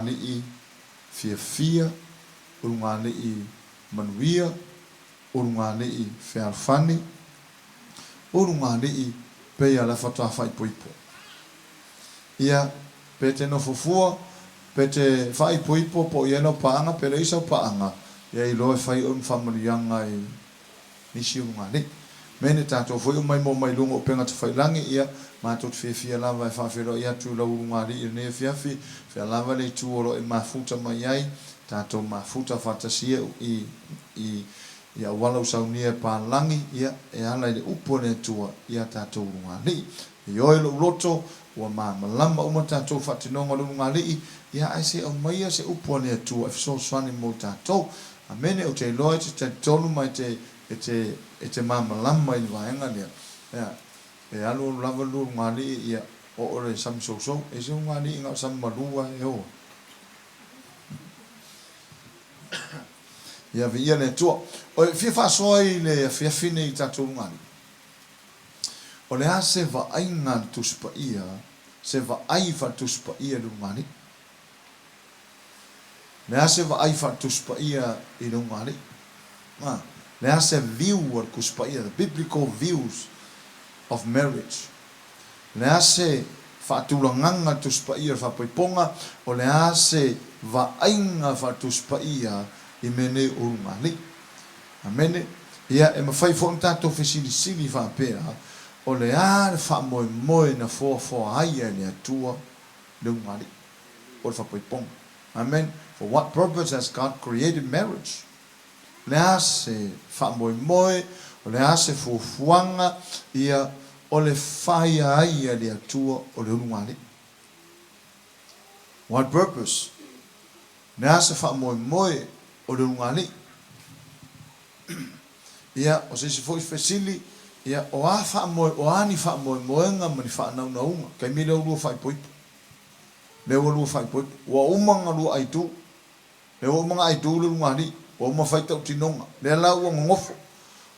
Ulugalii fiafia, Ulugalii manuia, Ulugalii fealofani, Ulugalii pei a le faatoa faaipoipo. Ia, pe te nofo fua, pe te faaipoipo po o i ai lau paaga pe leai sau paaga, ia iloa e fai oe ma faamanuiaga i nisi ulugalii. Mene, tatou foi o maimoa mai luga o upega tafailangi, ia, matou te fiafia lava e faafeiloai atu i lau ulugalii i lenei afiafi, fea lava le itu o lo o e mafuta mai ai, tatou mafuta faatasi i, i, i auala ua saunia e palagi, ia, e ala i le upu a le Atua i a tatou ulugalii. Ioe lou loto, ua malamalama uma tatou faatinoga o le ulugalii, ia, ae se aumaia se upu a le Atua e fesoasoani mo tatou. Amene, ou te iloa e te talitonu ma e te, e te, e te malamalama i le vaega lea. Ia, e alualu lava le lua ulugalii, ia, oo le sami sousou. E se ulugalii na o le sami malu lava e o ai. Ia, viia le Atua. O e fia faasoa i le afiafi nei i tatou ulugalii. O le a se vaaiga a le Tusi Paia, se vaai faale-Tusi Paia i le ulugalii? Le a se vaai faale-Tusi Paia i le ulugalii? A, le a se view a le Tusi Paia, the biblical views of marriage? Le a se faatulagaga a le Tusi Paia o le faapaipoga, o le a se vaaiga faale-Tusi Paia i mea nei o ulugalii? Amene. Ia, e mafai foi ona tatou fesilisili faapea, O le a le faamoemoe na foafoa ai e le Atua le ulugalii, po o le faapaipoga? Amen. For what purpose has God created marriage? O le a se faamoemoe, o le a se fuafuaga, ia, o le faia ai e le Atua o le ulugalii? What purpose? O le a se faamoemoe o le ulugalii? Ia, o se isi foi fesili, ia, o a faamoe, o a ni faamoemoega ma ni faanaunauga? Taimi lea ua lua faaipoipo. Lea ua lua faaipoipo. Ua uma ona lua aitu. Lea ua uma ona aitu le ulugalii. Ua uma fai tautinoga. Lea la ua nonofo.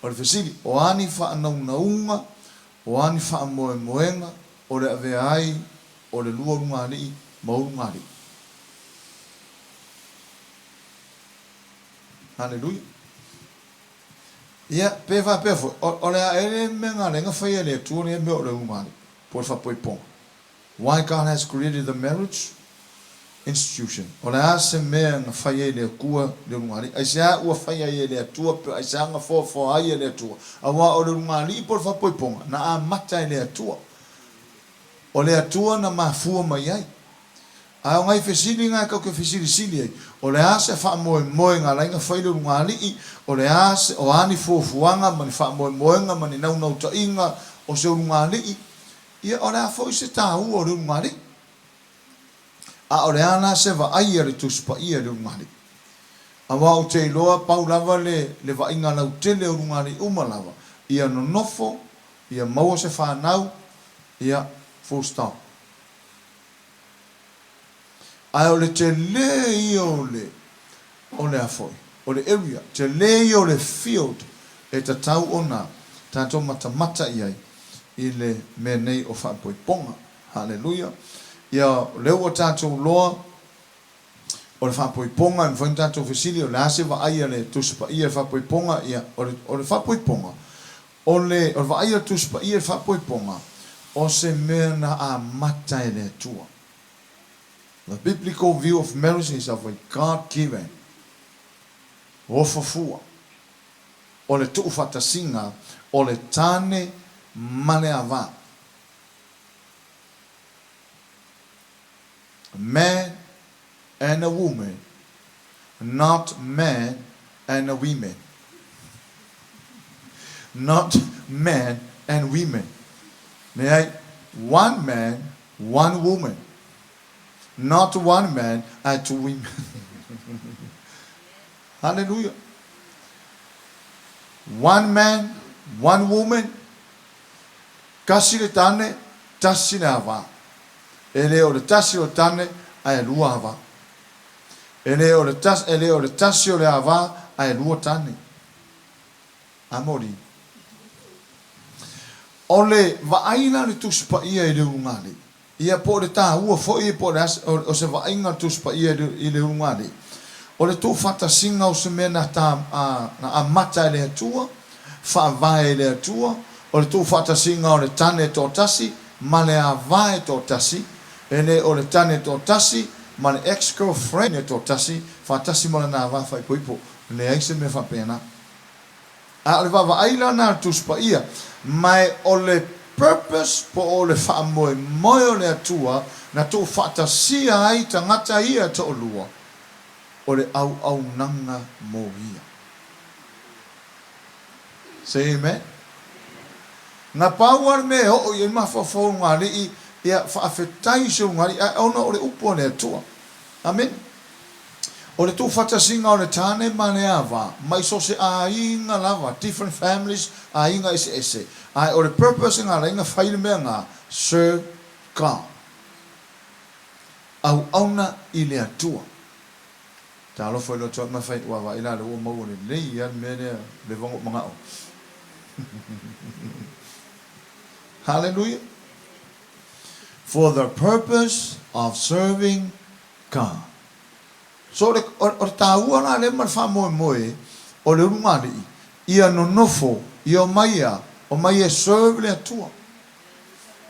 O le fesili, o a ni faanaunauga, o a ni faamoemoega o le avea ai o le lua ulugalii ma ulugalii? Haleluia. Ia, pe faapea foi, o, o le a ea le mea na ala ai na faia e le Atua lea mea o le ulugalii, po o le faapoipoga? Why God has created the marriage institution. O le a se mea na fai ai le Atua le ulugalii? Aisea ua fai ai e le Atua, pe aisea na foafoa ai e le Atua? Aua o le ulugalii po o le faapoipoga, na amata e le Atua. O le Atua na mafua mai ai. Ae o nai fesili na e tatou te fesilisili ai, o le a se faamoemoega ala ai na fai le ulugalii, o le a se, o a ni fuafuaga ma ni faamoemoega ma ni naunautaiga o se ulugalii, ia o le a foi se taua o le ulugalii? A o le a la se vaai a le Tusi Paia i le ulugalii? Aua ou te iloa pau lava le, le vaaiga lautele o ulugalii uma lava, ia nonofo, ia maua se fanau, ia full stop. Ae o le tele ia o le, o le a foi, o le area, tele ia o le field e tatau ona tatou matamata i ai i le mea nei o faapoipoga. Haleluia. Ia, o lea ua tatou loa o le faapoipoga, e mafai ona tatou fesili, o le a se vaai a le Tusi Paia i le faapoipoga? Ia, o le, o le faapoipoga, O le vaai a le Tusi Paia i le faapoipoga, o se mea na amata e le Atua. The biblical view of marriage is of a God given ofo fua o le tuufaatasiga o le tane ma le ava. A man and a woman, not man and a women. Not man and women. Leai, one man, one woman. Not one man and two women. Haleluia. One man, one woman. Tasi le tane, tasi le ava. E le o le tasi o tane ae lua ava. E le o le tasi, e le o le tasi o le ava ae lua tane. Amori. O le vaai la le Tusi Paia i le ulugalii. Ia, po o le taua foi po o le a, o se vaaiga a le Tusi Paia i le ulugalii, o le tuufaatasiga o se mea na ta, na amata e le Atua, faavae e le Atua, o le tuufaatasiga o le tane e toatasi ma le ava e toatasi, e le o le tane e toatasi ma le ex-girlfriend e toatasi faatasi ma lana ava faaipoipo. Leai se mea faapena. A o le vaavaai la na a le Tusi Paia, ma e o le purpose po o le faamoemoe o le Atua na tuufaatasia ai tagata ia e toalua, o le auaunaga mo Ia. Say amen. Na pau lava le mea e oo i ai mafaufau o Ulugalii, ia faafetai i se Ulugalii, ae ona o le upu a le Atua. Amene. O le tuufaatasiga o le tane ma le ava, mai so o se aiga lava, different families, aiga eseese. Ae o le purpose na ala ai na fai le mea na, serve God. Auauna i le Atua. Talofa i lou atu ma fai, ua vaai la lea ua maua lelei lava le mea lea, leva ona ou manao. Hallelujah. For the purpose of serving God. So o le, o le taua la lea ma le faamoemoe o le ulugalii, ia nonofo, ia omai a, omai e serve le Atua.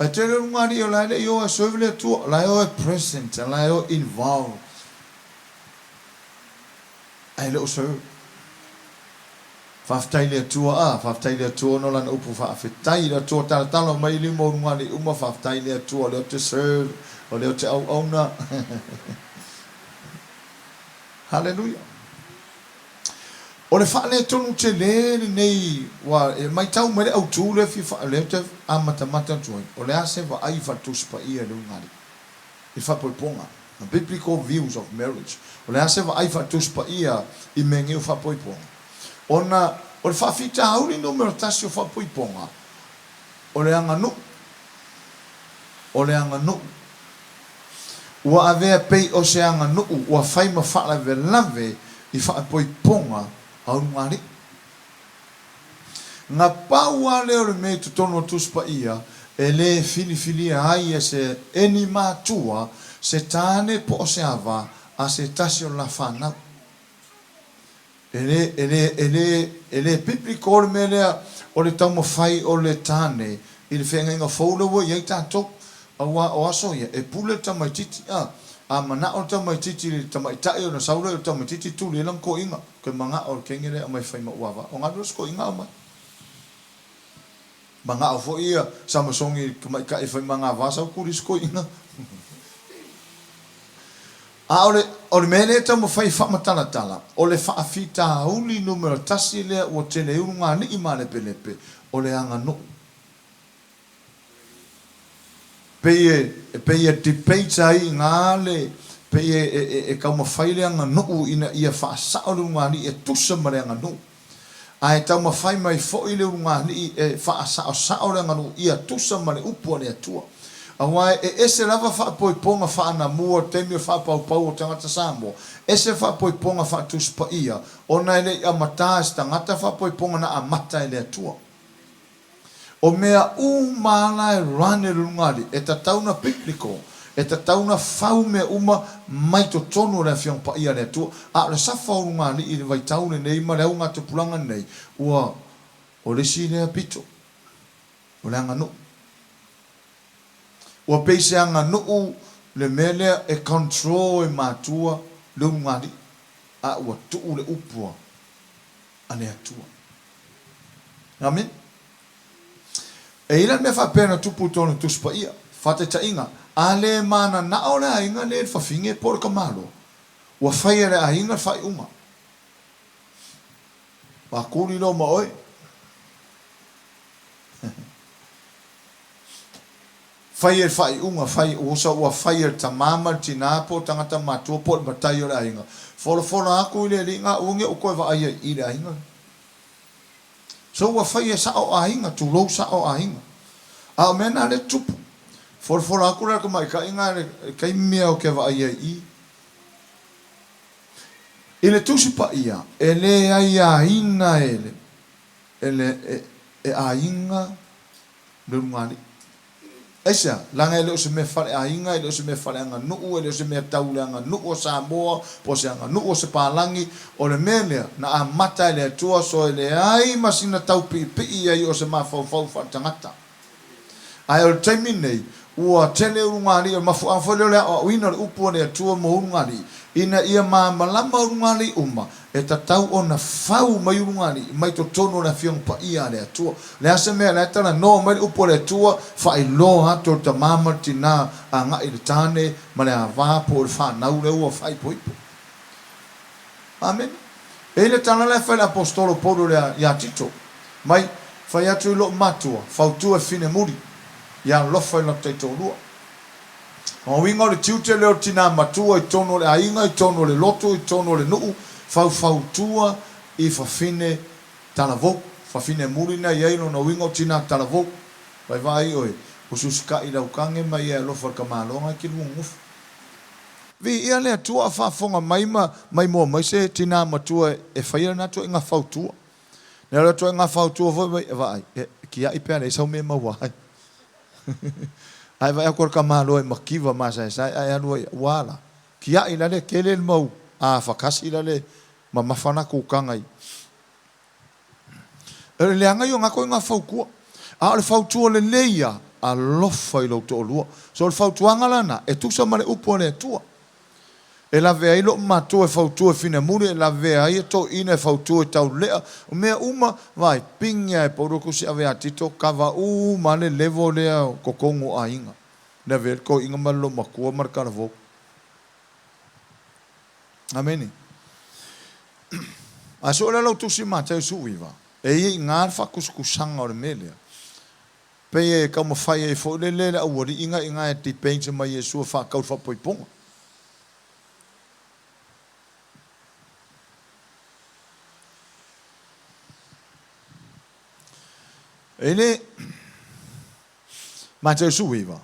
Ae tele ulugalii o la e le i o e serve le Atua, o la e o e present, o la e o involve, ae le o serve. Faafetai i le Atua, a, faafetai i le Atua ona o Lana upu faafetai i le Atua talatala mai lima o lugalii uma, faafetai i le Atua o lea ou te serve, o lea ou te auauna. Haleluia. O le faaletonu tele lenei, ua e matau mai le autu lea fia faa, lea ou te amatamata atu ai, o le a se vaai faale-Tusi Paia i le ulugalii? I faapoipoga, the biblical views of marriage. O le a se vaai faale-Tusi Paia i mea nei o faapoipoga? Ona o le faafitauli numera tasi o faapoipoga, o le aganuu. O le aganuu. Ua avea pei o se aganuu ua fai ma faalavelave i faapoipoga a ulugalii. Na pau lava lea o le mea i totonu o Tusi Paia e le filifilia ai e se eni matua se tane po o se ava a se tasi o le la fanau. E le, e le, e le, e le biblical le mea lea o le taumafai o le tane i le feagaiga fou lea ua i ai tatou. Aua o aso ia, e pule le tamaitiiti, a, a manao le tamaitiiti i le tamaitai ona sau lea o le tamaitiiti tuli ai lana toeaina. Ke manao le kenge lea aumai fai ma uava, o galu se toeaina aumai. Manao foi ia Samasoni i le tamaitai e fai ma ana ava sau tuli se toeaina. A o le, o le mea lea e taumafai e faamatalatala, o le faafitauli numera tasi lea ua tele ai ulugalii malepelepe, o le aganuu. Pei e, pei e debate ai i ina le, pei e, e, e taumafai le aganuu ina ia faasao le ulugalii e tusa ma le aganuu. Ae taumafai mai foi le ulugalii e faasaosao le aganuu ia tusa ma le upu a le Atua. Aua e ese lava faapoipoga faanamua i le taimi o faapaupau o tagata Samoa, ese faapoipoga faatusi paia, ona e le i amata e se tagata faapoipoga na amata e le Atua. O mea uma a la e run e le ulugalii, e tatau na biblical, e tatau na fau mea uma mai totonu o le Afioga Paia a le Atua. A o le safa o ulugalii i le vaitau lenei ma le augatupulaga lenei, ua, o le isi lea pito, o le aganuu. Ua pei se aganuu le mea lea e control e matua le ulugalii, a ua tuu le upu a le Atua. Amene. E i ai la le mea faapea na tupu i totonu o Tusi Paia, faataitaiga, a le mananao le aiga lea i le fafine po o le tamaloa, ua fai e le aiga le faaiuga. Ua kuli loa ma oe. Fai e le faaiuga, fai, usa ua fai e le tamā ma le tinā po o tagata matua po o le matai o le aiga. Folafola atu i le alii na aua ne i ou toe vaaia i i le aiga lea. So ua fai e sao aiga, tulou sao aiga. A o mea na lea tupu. Folafola atu la le tamaitai na i le taimi lava ou te vaai ai i i. I le Tusi Paia, e le aiaina e le, e le, e, e aiga le ulugalii. Aisea? Leaga e le o se mea faleaiga, e le o se mea faleaganuu, e le o se mea tau le aganuu o Samoa, po o se aganuu o se palagi. O le mea lea, na amata e le Atua, so e leai ma sina taupiipii ai o se mafaufau faaletagata. Ae o le taimi lenei, ua tele ulugalii, o le mafuaaga foi lea o le aoaoina o le upu a le Atua mo ulugalii, ina ia malamalama ulugalii uma, e tatau ona fau mai ulugalii mai totonu o le Afioga Paia a le Atua. O le a se mea la e talanoa mai le upu a le Atua, faailoa atu e le tamā ma le tinā agai i le tāne ma le ava po o le fanau lea ua faaipoipo. Amene. E i ai le tala la e fai e le Aposetolo Paulo ia Tito, Mai, fai atu i lou matua, fautua e finemuli, ia alofa i lona taitoalua. O uiga o le tiute lea o le tinā matua i totonu o le aiga, i totonu o le lotu, i totonu o le nuu, faufautua i fafine talavou. Fafine muli na i ai lona uiga o tinā talavou. Vaevaai oe, usiusikai i lau kage ma ia e alofa i le tamaloga e te luagofo. Viia le Atua a faafofoga mai ma maimoa mai se tinā matua e faia lena tuaiga fautua. Nea le tuaiga fautua foi mai, vaai, e kia'i pea leai sau mea e maua ai. Ae vaai atu le tamaloa e mativa masaesae ae alu ai, ua ala, kia'i la le tele le mau afa tasi la le mamafa la kutaga i. O le leaga ia o na ituaiga fautua. A o le fautua lelei ia, alofa i lou toalua. So o le fautuaga lana, e tusa ma le upu a le Atua. E lavea ai lou matua e fautua e Finamuli, e lavea ai e toeaina e fautua e Taulelea. O mea uma, vaai, pigi lava e pau le tusi ave ia Tito, kava uma lava le level lea o totonu o aiga. Lavea ai le toeaina ma le loomatua ma le talavou. Amene. A sue la lau tusi Mataio 19, e i ai i ina le faatusatusaga o le mea lea. Pei e taumafai ai foi lele le aualii na i ina e debate ma Iesu e faatau i le faapoipoga. E le Mataio 19,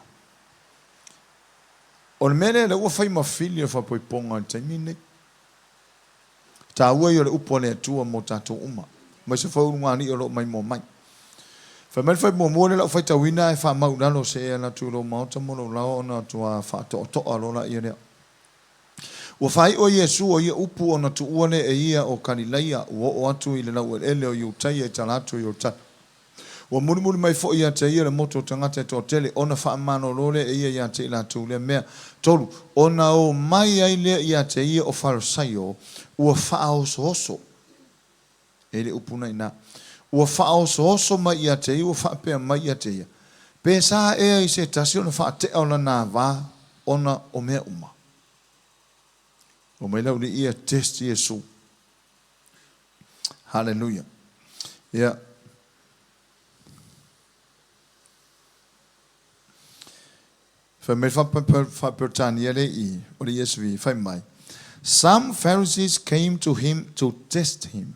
o le mea lea lea ua fai ma fili o le faapoipoga i le taimi lenei. Taua ia o le upu a le Atua mo tatou uma, aemaise foi ulugalii o lo o maimoa mai. Fai mai le fai muamua lea lau faitauina ae faamau i lalo se e ala atu i lou maota mo lou laoa ona tua faatoatoa loa laia lea. Ua faaiu e Iesu o ia upu ona tuua lea e ia o Kalilaia ua oo atu i le laueleele o Iutaia i tala atu o Ioritana. Ua mulimuli mai foi ia te ia le motu o tagata e toatele, ona faamalolo lea e ia ia te i latou lea mea. 3, ona o mai ai lea ia te ia o Farisaio, ua faaosooso, e le upu na ina, ua faaosooso mai ia te ia, ua faapea mai ia te ia, Pe sa ea i se tasi ona faatea o lana ava ona o mea uma? Omai lau alii ia test Iesu. Haleluia. Ia. Fai mai faa-Peretania lea i i, o le ESV, fai mai, Some Pharisees came to him to test him.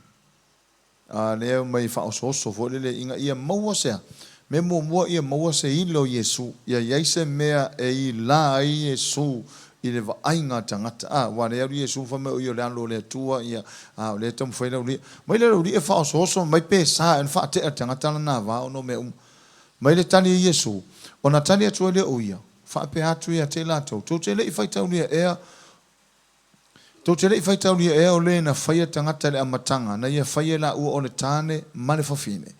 A lea mai faaosooso foi lele ina ia maua se a? Mea muamua ia maua se ila o Iesu, ia i ai se mea e ila ai Iesu i le vaaiga a tagata. A, aua lea alu Iesu fai mai o ia o le Alo o le Atua, ia, a o lea e taumafai le aualii. Mai le aualii e faaosooso mai pe sa ea ona faatea e le tagata lana ava ona o mea uma. Mai le tali a Iesu, ona tali atu ai lea o ia, faapea atu ia te i latou, Tou te le i faitaulia ea Tou te le i faitaulia ea o le na faia tagata i le amataga, na ia faia laua o le tāne ma le fafine?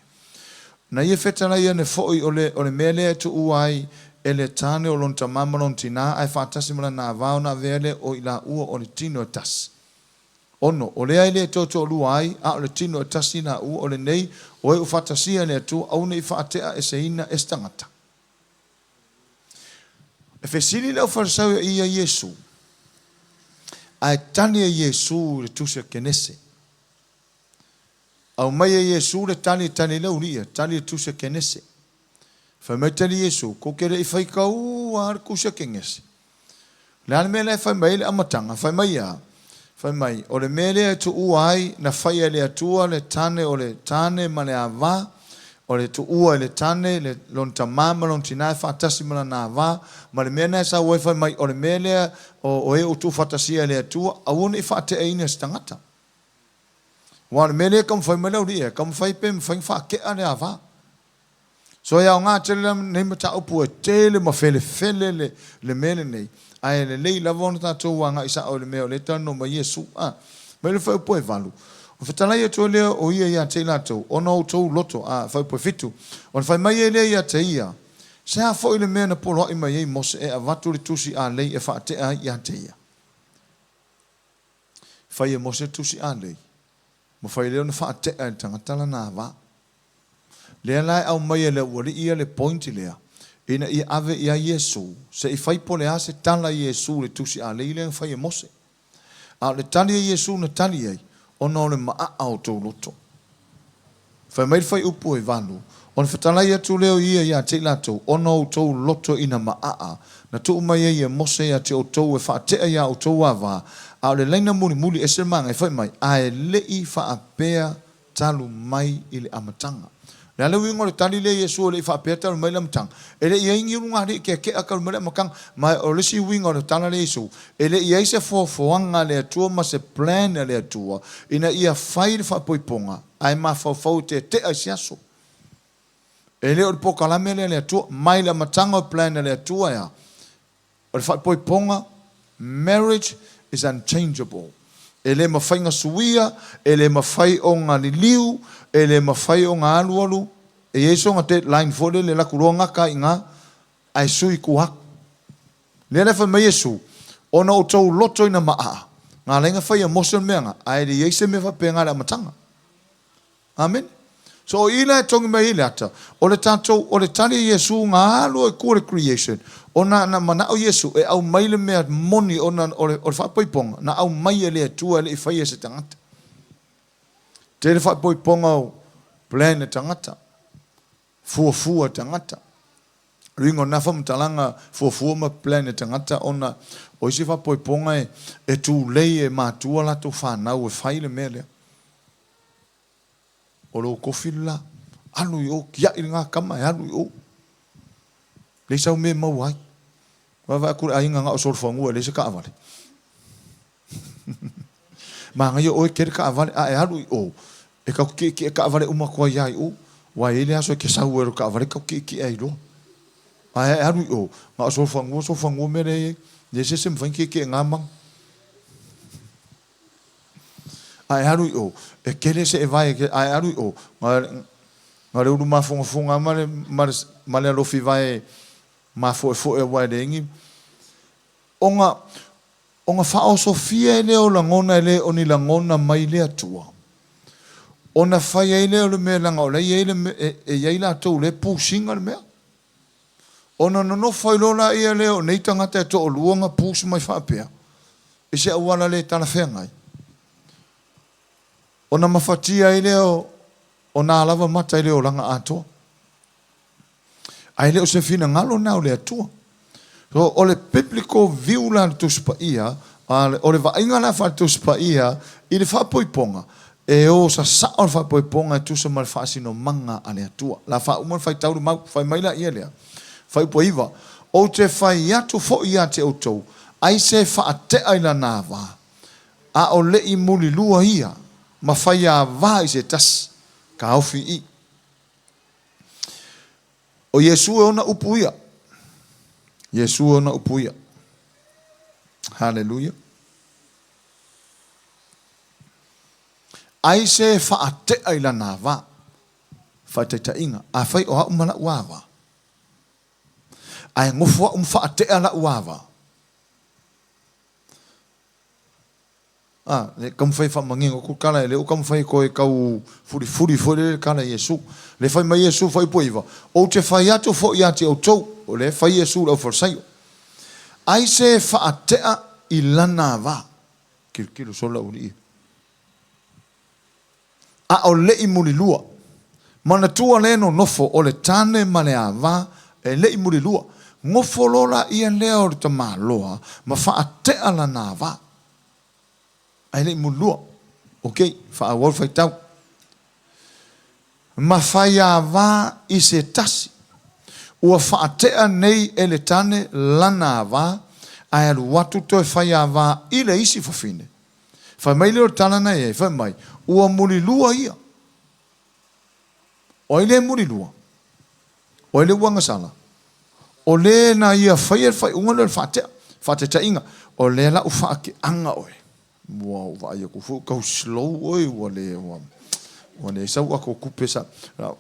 Na ia fetalai ane foi o le, o le mea lea e tuua ai e le tāne o lona tamā ma lona tinā, ae faatasi ma lana ava ona avea lea o i laua o le tino e tasi. 6, o lea e le toe toalua ai, a o le tino e tasi i laua, o lenei, o e ua faatasia e le Atua, aua ne i faatea eseina e se tagata. E fesili le aufalesaio ia Iesu, ae tali e Iesu i le tusi a Kenese. Aumai e Iesu le tali e tali ai le aulia, tali le tusi a Kenese. Fai mai tali Iesu, kou te le i faitaua a le tusi a Kenese. O le a le mea la e fai mai ai le amataga? Fai mai a? Fai mai, o le mea lea e tuua ai, na faia e le Atua le tane o le tane ma le ava, o le tuua e le tane le, lona tamā ma lona tinā e faatasi ma lana ava, ma le mea na e sau ai fai mai, o le mea lea o, o e ua tuufaatasia e le Atua, aua ne i faateaina e se tagata. Aua o le mea lea e taumafai mai le aualii e taumafai pe mafai ona faatea le ava. So e aoga tele lenei mataupu e tele ma felefele le, le mea lenei, ae lelei lava ona tatou agai sao i le mea o lea e talanoa mai Iesu. A, mai le fuaiupu e valu, Ona fetalai atu ai lea o ia ia te i latou, ona o outou loto, a, fuaiupu e fitu, ona fai mai ai lea ia te ia, Se a foi le mea na poloai mai ai Mose e avatu le tusi alei e faatea ai ia te ia? Fai e Mose le tusi alei, ma fai lea ona faatea e le tagata lana ava. Lea la e aumai e le aualii ia le point lea, ina ia ave ia Iesu, se i fai po o le a se tala a Iesu i le tusi alei lea na fai e Mose. A o le tali a Iesu na tali ai, ona o le maaa o outou loto. Fai mai le fuaiupu e valu, Ona fetalai atu lea o ia ia te i latou, ona o outou loto ina maaa, na tuu mai ai e Mose ia te outou e faatea iā outou ava, a o le laina mulimuli ese le magae, fai mai, ae le i faapea talu mai i le amataga. O le a le uiga o le tali lea Iesu e le i faapea talu mai le amataga? E le i i ai ni ulugalii keakea talu mai le amataga. Ma o le isi uiga o le tala lea Iesu, e le i i ai se foafoaga a le Atua ma se plan a le Atua ina ia fai le faapoipoga ae mafaufau e tetea i se aso. E le o le pokalame lea a le Atua. Mai le amataga o le plan a le Atua e a? O le faaipoipoga, marriage is unchangeable. E le mafai ona suia, e le mafai ona liliu, e le mafai ona alualu. E i ai sona deadline foi lele, alu atu loa gata ai i ina, ae sui i tua atu. Lea la e fai mai Iesu, Ona outou loto ina maaa, na ala ai ona fai e Mose le mea na, ae le i ai se mea faapena i le amataga. Amene. So o i la e togi mai ai le ata, o le tatou, o le tali a Iesu na alu ai tua le creation, ona na manao Iesu e aumai le mea moni ona o le, o le faapoipoga na aumai e le Atua e le i faia e se tagata. Tele faapoipoga o plan e tagata, fuafua e tagata. Uiga o na faamatalaga fuafua ma plan e tagata ona o isi faapoipoga e, e tulei e matua latou fanau e fai le mea lea. O lou kofi le la. Alu i o, kiaʻi lena tama e alu i o. Leai sau mea e maua ai. Vaavaai atu le aiga na o solofanua e leai se taavale. Manaia oe kele taavale a e alu i o, e tau tietie taavale uma atu ai lava i o. Aua e i ai le aso e te sau ai i lau taavale tau tietie ai loa. Ae a e alu i o, na o solofanua, solofanua mea lea e i ai. Leai se isi e mafai ona tietie i na manu. A e alu i o, e tele se evae e, a e alu i o, na, na le ulu mafogafoga ma le, ma le, ma le alofi vae mafoefoe aua e leai ni, ona, ona faaosofia ai lea o lagona e le o ni lagona mai le Atua. Ona fai ai lea o le mea leaga o la e i ai le mea, e, e i ai latou o lea e push ina le mea. Ona nonofo ai loa laia lea o nei tagata e toalua na push mai faapea i se auala le talafeagai, ona mafatia ai lea o nā lava mata i le olaga atoa. Ae le o se finagalo lena o le Atua. So, o le biblical view la a le Tusi Paia, o le vaaiga la faale-Tusi Paia i le faapoipoga, e o sasao le faapoipoga e tusa ma le faasinomaga a le Atua. La faauma le faitau le mau, fai mai laia lea, Fuaiupu e iva, Ou te fai atu foi ia te outou, ai se faatea i lana ava, a o le i mulilua ia, ma fai ava i se tasi, taofi i. O Iesu e ona upu ia. Iesu e ona upu ia. Haleluia. Ai se faatea i lana ava. Faataitaiga, afai o au ma la'u ava, ae nofo a'u ma faatea la'u ava, a, le taumafai e faamanino atu le tala, e le o taumafai e toe tau fulifuli foi lele le tala a Iesu. Le fai mai Iesu, fuaiupu 9, Ou te fai atu foi ia te outou, o lea e fai Iesu i le aufalesaio, ai se faatea i lana ava. Tilotilo solo le aualii ia. A o leʻi mulilua. Manatua le nonofo o le tane ma le ava e leʻi mulilua. Nofo loa laia lea o le tamaloa ma faatea lana ava. Ae leʻi mulilua. Ok, faaauau le faitau. Ma fai ava i se tasi. Ua faatea nei e le tane lana ava, ae alu atu toe fai ava i le isi fafine. Fai mai lea o le tala na i ai, fai mai, Ua mulilua ia. O ai lea e mulilua? O ai le ua agasala? O le na ia faia le faaiuga lea o le faatea. Faataitaiga, o lea la u faateaga oe. Ua ou vaai atu foi ua tau slow oe ua le ua ua leai sau ato tupe sa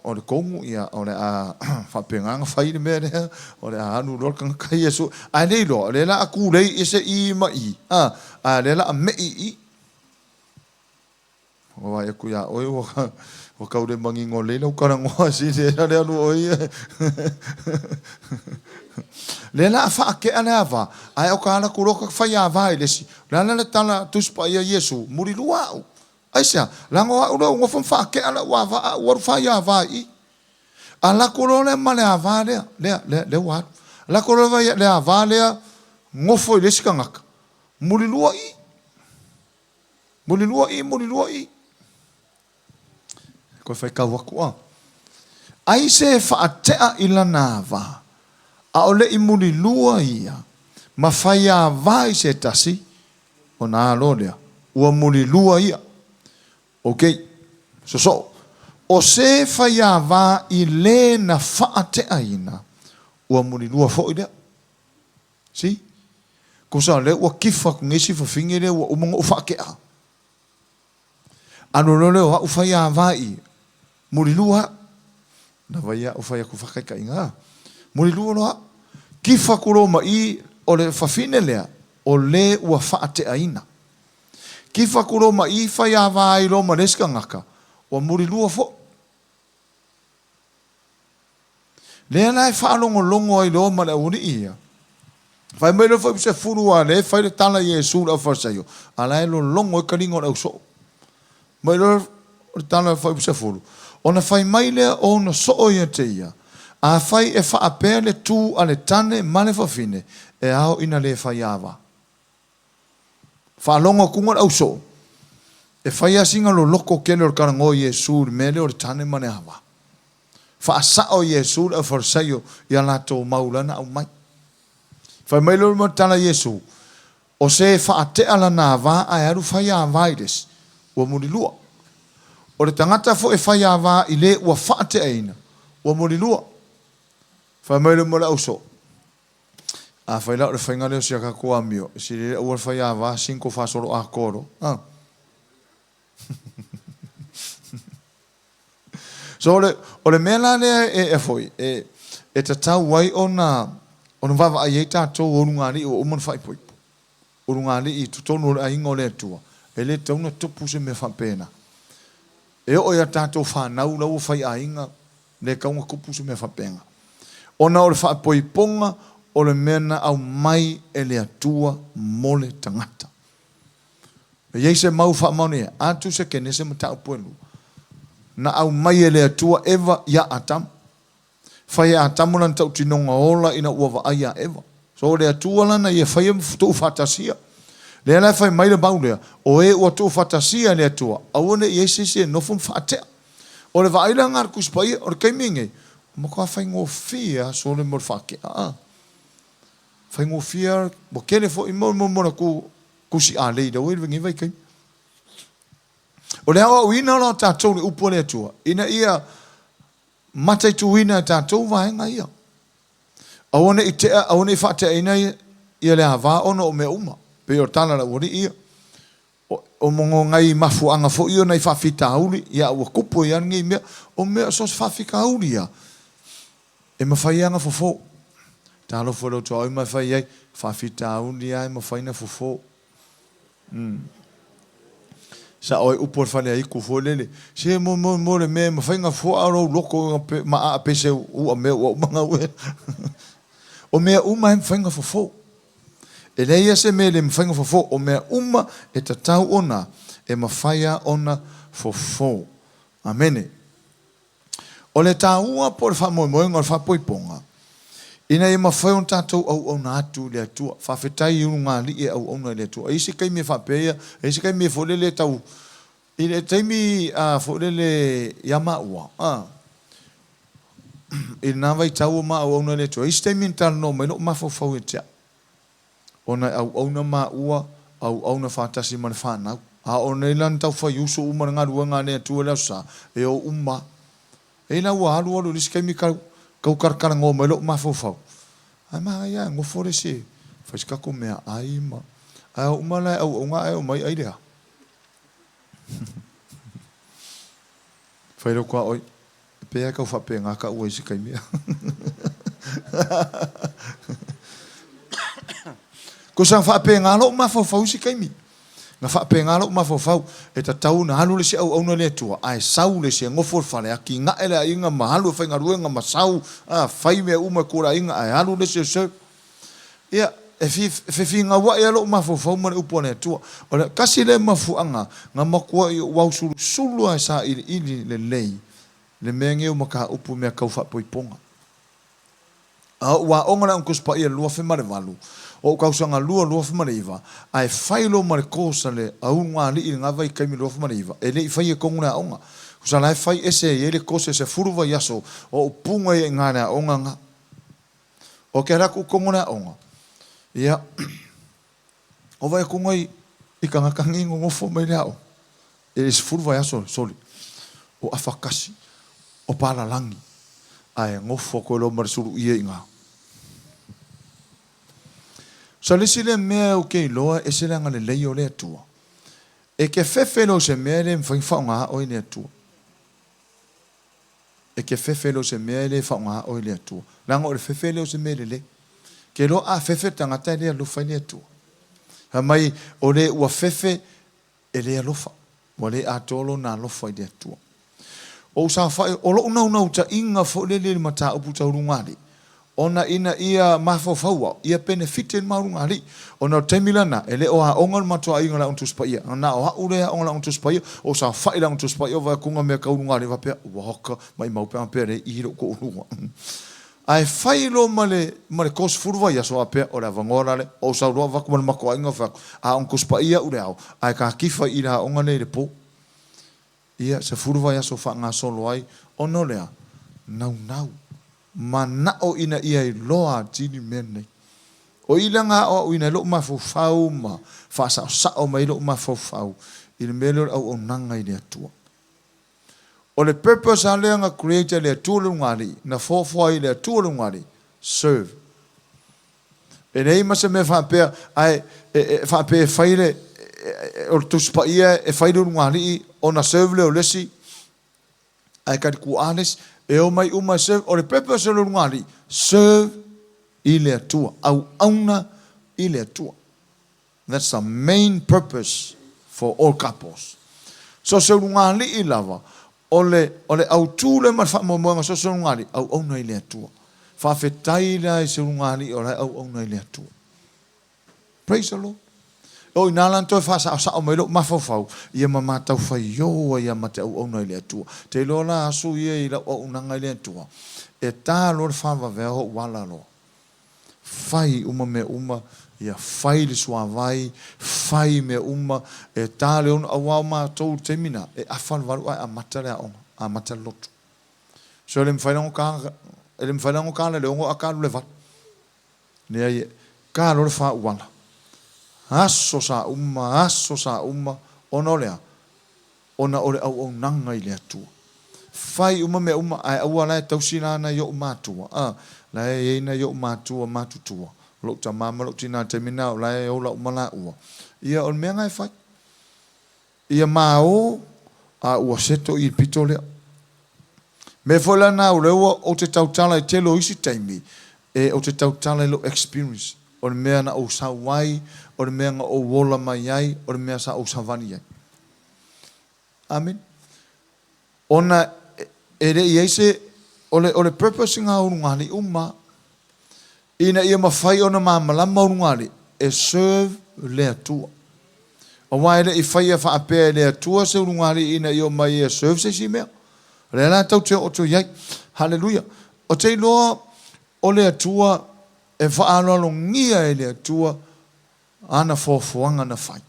o le tonu ia o le a faapena ona fai le mea lea o le a alu loa le tagata ia sue ae le iloa o lea la a tulei i se i ma i a a lea la a me'i i Ua vaai atu ia oe ua tau le manino lelei lau talanoa sili ai le alu o ia. Lea la a faatea le ava, ae o ka ala atu loa ka fai ava i le isi. O le a la le tala Tusi Paia a Iesu, Mulilua au. Aisea? Leaga o au lea ua nofo ma faatea lau ava a ua alu fai ava i i. Ala atu loa lea ma le ava lea, lea, lea, lea ua alu. Ala atu loa le ava lea nofo i le isi tagata, mulilua i. Mulilua i, mulilua i. Koe faitau atu a. Ai se faatea i lana ava, ʻaʻole i mulilua ia, ma fai ava i se tasi, ona alo lea, ua mulilua ia. Ok, sosoo. ʻO se fai ava i lē na faateaina, ua mulilua foʻi lea. See? Tusa o lea ua kifa atu nei si fafine lea ua uma ona ou faatea. Alu loa lea o a'u fai ava i Mulilua a'u. Lava ia a'u fai atu faataitaiga a. Mulilua loa a'u. Kifa atu loa ma i o le fafine lea o le ua faateaina. Kifa atu loa ma i fai ava ai loa ma le isi tagata ua mulilua foʻi. Lea la e faalogologo ai loa ma le aualii ia. Fai mai loa foi sefulu a lea e fai le tala i Iesu i le aufalesaio, a la e lologo ai taliga o le ausoo. Mai loa le tala foi sefulu, ona fai mai lea o ona soo ia te ia, Afai e faapea le tu a le tane ma le fafine, e ao ina le fai ava. Faalogo atuga le ausoo, e fai lava sina loloto tele o le talanoa i Iesu i le mea lea o le tane ma le ava. Faasao Iesu le aufalesaio i a latou mau lana aumai. Fai mai loa le tala a Iesu, O se e faatea lana ava ae alu fai ava i le isi, ua mulilua. O le tagata foi e fai ava i le ua faateaina, ua mulilua. Fai mai loa le ausoo, Afai la o le faiga lea o si a tatou amio, e sili ai le aua le fai ava sinko faasolo atoa loa. A. So o le, o le mea la lea e, e foi, e, e tatau ai ona, ona vaavaai ai tatou o ulugalii ua uma ona faaipoipo. Ulugalii i totonu o le aiga o le Atua, e le tatau ona tupu se mea faapena. E oo i a tatou fanau la ua faiaiga, le tatau ona tupu se mea faapena. Ona o le faapoipoga o le mea na aumai e le Atua mo le tagata. E i ai se mau faamaonia, atu se Kenese mataupu e lua, na aumai e le Atua Eva iā Atamu. Fai e Atamu lana tautinoga ola ina ua vaai iā Eva. So o le Atua lana ia faia ma tuufaatasia. Lea la e fai mai le mau lea, o e ua tuufaatasia e le Atua, aua ne i i ai se isi e nofo ma faatea. O le vaai la lena a le Tusi Paia, o le taimi lenei, ua matua faigofie lava sole mo le faatea. A faigofie lava, ua tele foi mo, mo, mo le atu tusi alei i lenei vaitaimi. O le aoaoina la o tatou i le upu a le Atua, ina ia mataituina e tatou vaega ia. Aua ne i tea, aua ne i faateaina ia le ava ona o mea uma, pei o le tala a le aualii ia. O mo nai mafuaaga foi ia o nai faafitauli, ia ua tupu ai lava lenei mea. O mea, so o se faafitauli lava, e mafai lava ona fofo. Talofa i lou tuaoi ma e fai ai, faafitauli lava e mafai ona fofo. Sao ai upu a le faleaitu foi lele, se mo mo mo le mea e mafai ona fofo a o lou loto ma aa pei se ua mea ua uma ona uea. O mea uma e mafai ona fofo. E leai lava se mea e le mafai ona fofo, o mea uma e tatau ona e mafai lava ona fofo. Amene. O le taua po o le faamoemoega o le faapoipoga, ina ia mafai ona tatou auauna atu i le Atua. Faafetai i ulugalii e auauna i le Atua. E i ai se taimi e faapea ia, e i ai se taimi foi lele e tau, i le taimi foi lele ia maua, a, i lena vaitau o ma auauna i le Atua, e i ai se taimi na talanoa mai lou mafaufau ia te au. Ona e auauna maua, auauna faatasi ma le fanau. A o nei la na tau fai usu uma le galuega a le Atua i le Aso Sa, e o uma. Ei la ua alu alu i le isi taimi tau, Kau kalakalagō mai loʻu mafaufau, ae manaia ae gofo le isi e fai se tatou meaai ma. Ae o uma la e auauna ae omai ai le a? Fai loto a oi, e pei lava e tau faapena ka ua i isi taimi. Tusa na faapena lou mafaufau i isi taimi. Na faapena lou mafaufau, e tatau ona alu le isi auauna i le Atua, ae sau le isi e nofo i le fale, atinae le aiga ma alu e faigaluega ma sau, a, fai mea uma e tua i le aiga, ae alu le isi e serve. Ia, e fefinauai lava lou mafaufau ma le upu a le Atua. O le tasi lea mafuaaga na matuai ou ausulusulu lava e sailiili lelei le mea nei o mataupu i mea tau faapoipoga. A ou aoga le Aoga Tusi Paia i le 2008, o ou tausaga lua 2009, ae fai loa ma le course a le Aulugalii i lena vaitaimi 2009, e le i faia tonu le aoga. Tusa la e fai ese e i ai le course e 10 vaiaso o ou puna ia i ina i le aoga na. O ke ala atu i totonu o le aoga, ia, o vaai atu nai i tagata nei nonofo mai le aoga, e 10 vaiaso, soli, o afatasi, o palalagi, ae nofo atu ai loa ma le suluia i ina. So le isi lea mea ou te iloa e ese le agalelei o le Atua. E te fefe loa i se mea e le mafai ona faaaoga oe e le Atua. E te fefe lea o se mea e le faaaoga oe e le Atua. Leaga o le fefe lea o se mea lelei. Ke iloa a fefe le tagata e le alofa ai le Atua. Fai mai o le ua fefe e le alofa, ua le atoa lona alofa i le Atua. O ou saofai, o lou naunautaiga foi lele i le mataupu tau lugalii, ona ina ia mafaufau au, ia penefiti le ma ulugalii. Ona o le taimi lena, e le o aoga le matou aiga i le Aoga Tusi Paia. Na o a'u lea e aoga i le Aoga Tusi Paia, o saofai i le Aoga Tusi Paia, o vaai atu ngā mea tau ulugalii faapea, ua hoka, maimau pe a faapea lea i lou toalua. Ae fai loa ma le ma le 30 vaiaso faapea, o le avanoa la lea, ou sau loa avatu ma le matou aiga fai atu, Aoga Tusi Paia a'u i le ao, ae ta tifa i le aoga lea i le po. Ia, 10 vaiaso faagasolo ai, ona o le a? Naunau. Manao ina ia iloa atili mea nei. O i lea na aoaoina ai lou mafaufau ma faasaosao mai ai lou mafaufau i le mea lea o le auaunaga i le Atua. O le purpose lava lea na create ai le Atua le ulugalii, na foafoa ai e le Atua le ulugalii, serve. E leai ma se mea faapea, ae faapea e fai le, o le Tusi Paia e fai le ulugalii ona serve lea o le isi, ae talituaa le isi. E omai uma e serve. O le purpose o le ulugalii, serve i le Atua, auauna i le Atua. That's the main purpose for all couples. So se ulugalii lava, o le, o le autu lea ma le faamoemoega so se ulugalii, auauna i le Atua. Faafetai la i se ulugalii o la e auauna i le Atua. Praise the Lord. O i ina la na toe faasaosao mai lou mafaufau, ia ma matau faio ai lava ma te auauna i le Atua. Te iloa la asu ia i lau auaunaga i le Atua, e ta loa le faavavea ou ala loa. Fai uma mea uma, ia fai le suavai, fai mea uma, e ta le ono, aua o matou i le taimi na, e afa le valu ae amata le aoga, amata le lotu. So e le mafai la ona ta, e le mafai la ona ta le ono a ta alu i le valu. Leai, e ta loa le fa uala. Aso sa uma, aso sa uma, ona o le a? Ona o le auaunaga i le Atua. Fai uma mea uma, ae aua la e tausi la nai o'u matua, a, la e i ai nai o'u matua matutua, lou tama ma lou tina i le taimi lena o la e ola uma laua. Ia, o le mea lena e fai. Ia mao, a ua seto i le pito lea. Mea foi la na o lea ua ou te tautala i tele o isi taimi, e ou te tautala i lou experience, o le mea na ou sau ai, o le mea na ou ola mai ai, o le mea sa ou savali ai. Amene. Ona e le i ai se, o le, o le purpose i ngā ulugalii uma, ina ia mafai ona malamalama ulugalii e serve le Atua. Aua e le i faia faapea e le Atua se ulugalii ina ia omai e serve se isi mea. O lea la tatou te oo atu i ai. Haleluia. Ou te iloa o le Atua e faaaloalogia e le Atua ana foafoaga na fai.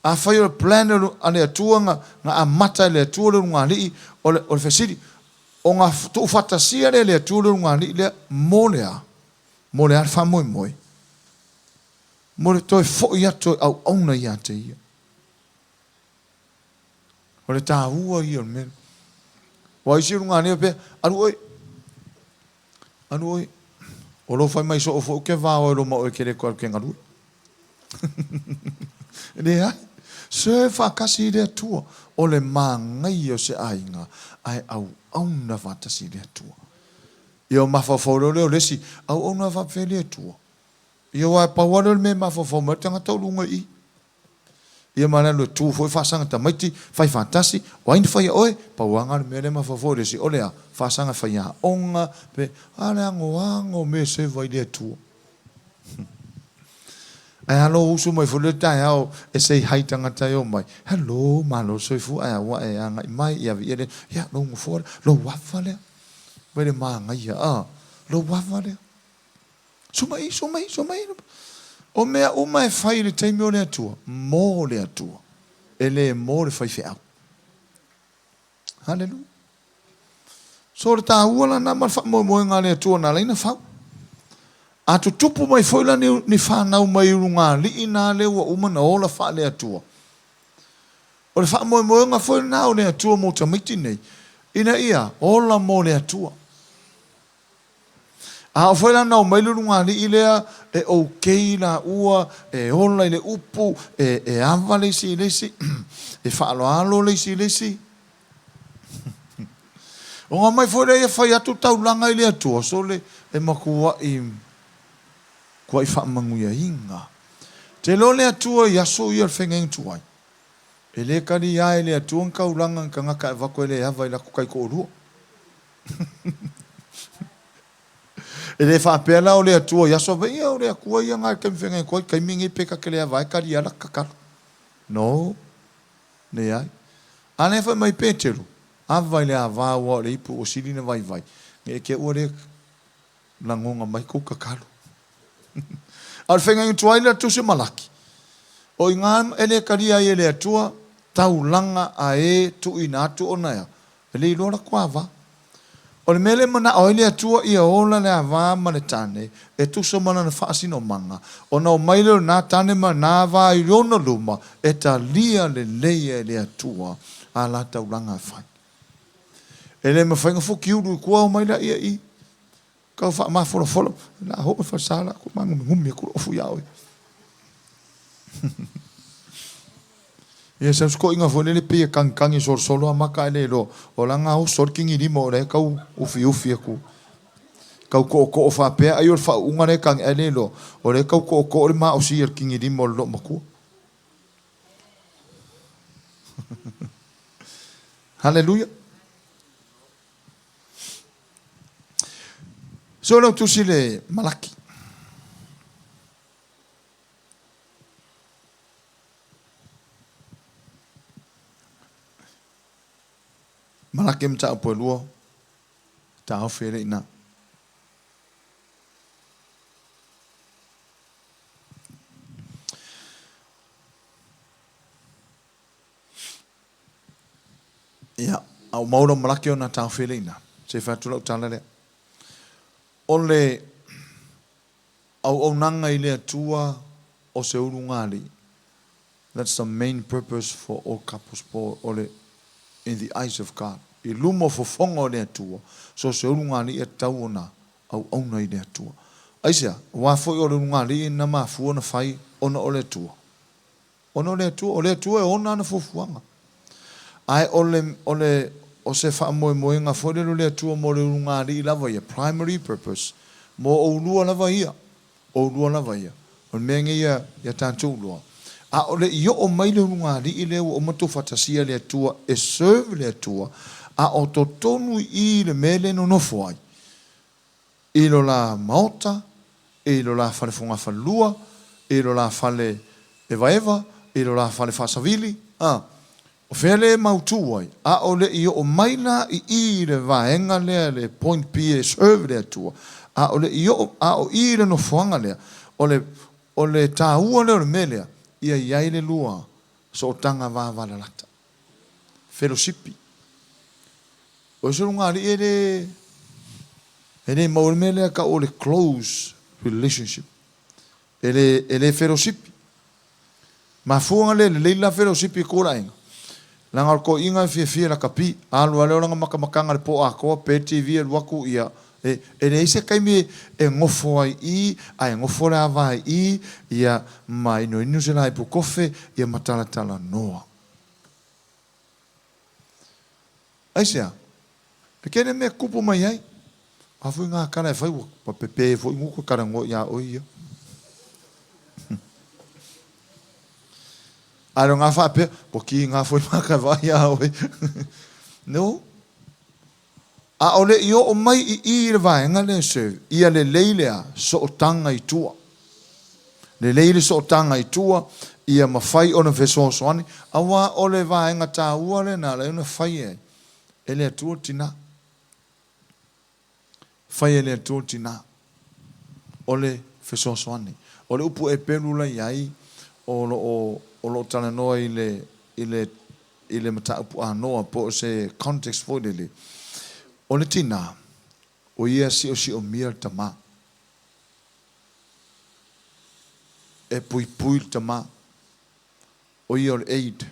Afai o le plan a le Atua na amata e le Atua le ulugalii, o le fesili, ona tuufaatasia lea e le Atua le ulugalii lea mo le a? Mo le a le faamoemoe? Mo le toe foi atu e auauna ia te Ia. O le taua ia o le mea. Aua o isi ulugalii faapea, alu oe. Alu oi. O lou fai mai soo foi ou te vao e loma oe ke le toe alu ke galue. Leai. Serve faatasi i le Atua. O le manaia o se aiga ae auauna faatasi i le Atua. Ia o mafaufau loa lea o le isi, auauna faapefea le Atua? Ia aua e pau lava lea o le mea e mafaufau mai ai le tagata o luga i i. Ia ma le alu e tu foi faasaga tamaiti, fai faatasi, o ai na faia oe? Pau lava lena o le mea lea e mafaufau ai le isi, o le a? Faasaga faiaoga, pe, a le anoano o mea e seva i le Atua. Ae a lou usu mai foi lea taeao e say hi tagata e omai, hello, malo le soifua, ae a ua e agai mai, ia viia le, ia lou nofoa lea, lou ava lea. Vai le manaia, a, lou ava lea. Sumai, sumai, sumai. O mea uma e fai i le taimi o le Atua, mo le Atua, e le mo le faifeau. Haleluia. So o le taua lana ma le faamoemoega a le Atua na ala ai ona fau. A tutupu mai foi la ni, ni fanau mai ulugalii na lea ua uma na ola faale-Atua. O le faamoemoega foi lena o le Atua mo tamaiti nei, ina ia ola mo le Atua. A oo foi la na omai le ulugalii lea e okay laua, e ola i le upu, e ava le isi i le isi, e faaaloalo le isi i le isi. Ona omai foi lea ia fai atu taulaga i le Atua, sole, e matuai, matuai faamanuiaina. Te iloa le Atua i aso ia o le feagaiga tuai, e le talia e le Atua ni taulaga ni tagata e avatu e le ava i latou taitoalua. E le faapea la o le Atua i aso ia o le Atua ia na i le taimi feagai atu ai, taimi nei pe ta te le ava ai tali ala tatalo. No. Leai. A lea fai mai Petelu, ava i le ava aua o le ipu ua sili na vaivai, ne i te ua le lagona mai kou tatalo. A o le feagaiga tuai lea tusi Malaki, o i ina e le talia ai e le Atua taulaga a e tuuina atu ona e a? E le iloa latou ava. O le mea lea e manao ai le Atua ia ola le ava ma le tane e tusa ma lana faasinomaga, ona omai lea o lena tane ma lena ava i ona luma e talia lelei e le Atua a la taulaga e fai. E le mafai ona fukiulu i tua omai laia i Kau faamafolafola, la hoo e falesa la ko magumigumi aku lou ofu iā oe. Ia sau sikoʻiga foi lele pei e kagikagi solosolo a maka ae le iloa o la na oso ai le kigilima o la e tau ufiufi atu tau tootoo faapea ai o le faauuga lea e kagi ae le iloa o lea e tau tootoo le maosi a le kigilima o le loomatua. Haleluia. So lau tusi le Malaki. Malaki mataupu e lua, taofi e le ina. Ia, a ua maua lau malaki ona taofi ai lea i ina. Se i fai atu lau tala lea. O le auaunaga i le Atua o se ulugalii. That's the main purpose for all couples po o le in the eyes of God. I luma o fofoga o le Atua, so se ulugalii e tatau ona auauna i le Atua. Aisea? Aua foi o le ulugalii na mafua ona fai ona o le Atua. Ona o le Atua, o le Atua e ona ana fuafuaga. Ae o le, o le, o se faamoemoega foi lele o le Atua mo le ulugalii lava ia, primary purpose, mo oulua lava ia, oulua lava ia. O le mea nei ia, ia tatou iloa, a o le i oo mai le ulugalii lea ua uma tuufatasia le Atua e serve le Atua, a o totonu i i i le mea lea e nonofo ai, I lo la maota, i lo la fale fogafalelua, i lo la fale evaeva, i lo la fale faasavili, a. O fea le e mautū ai, a o le i oo mai la i i i le vaega lea, le point B e serve le Atua, a o le i oo, a o i i le nofoaga lea, o le, o le taua lea o le mea lea, ia i ai le lua sootaga vavalalata, felosipi. O se ulugalii e le e le maua le mea lea tau o le close relationship. E le e le felosipi. Mafua na le lelei la felosipi i ko laʻiga. Leaga o le toeʻiga e fiafia i lakapi. Alu a lea o lana matamataga i le po atoa pe TV alu atu ia E, e leai se taimi e gofo ai i i, ae gofo le ava ai i, ia, ma inuinu se laipu kofe, ia ma talatalanoa. Aisea? E kēnei mea kupu mai ai. A foi ngā kara e whai, ua pepē foi nguku e karangoa i a oi ia. Ae o ngā whaapea, ua kī ngā foi māka e whai a oi. No. ʻAʻole i oo mai i i le vaega lea sir, ia lelei lea sootaga i tua. Lelei le sootaga i tua, ia mafai ona fesoasoani, auā o le vaega tāua lena la ona fai ai e le Atua le tinā. Fai e le Atua le tinā. O le fesoasoani. O le upu Epelu la i ai, o lo o, o lo o talanoa i le, i le i le mataupu anoa po o se context foi lele, o le tinā, o ia siosiomia le tamā. E puipui le tamā. O ia o le aid.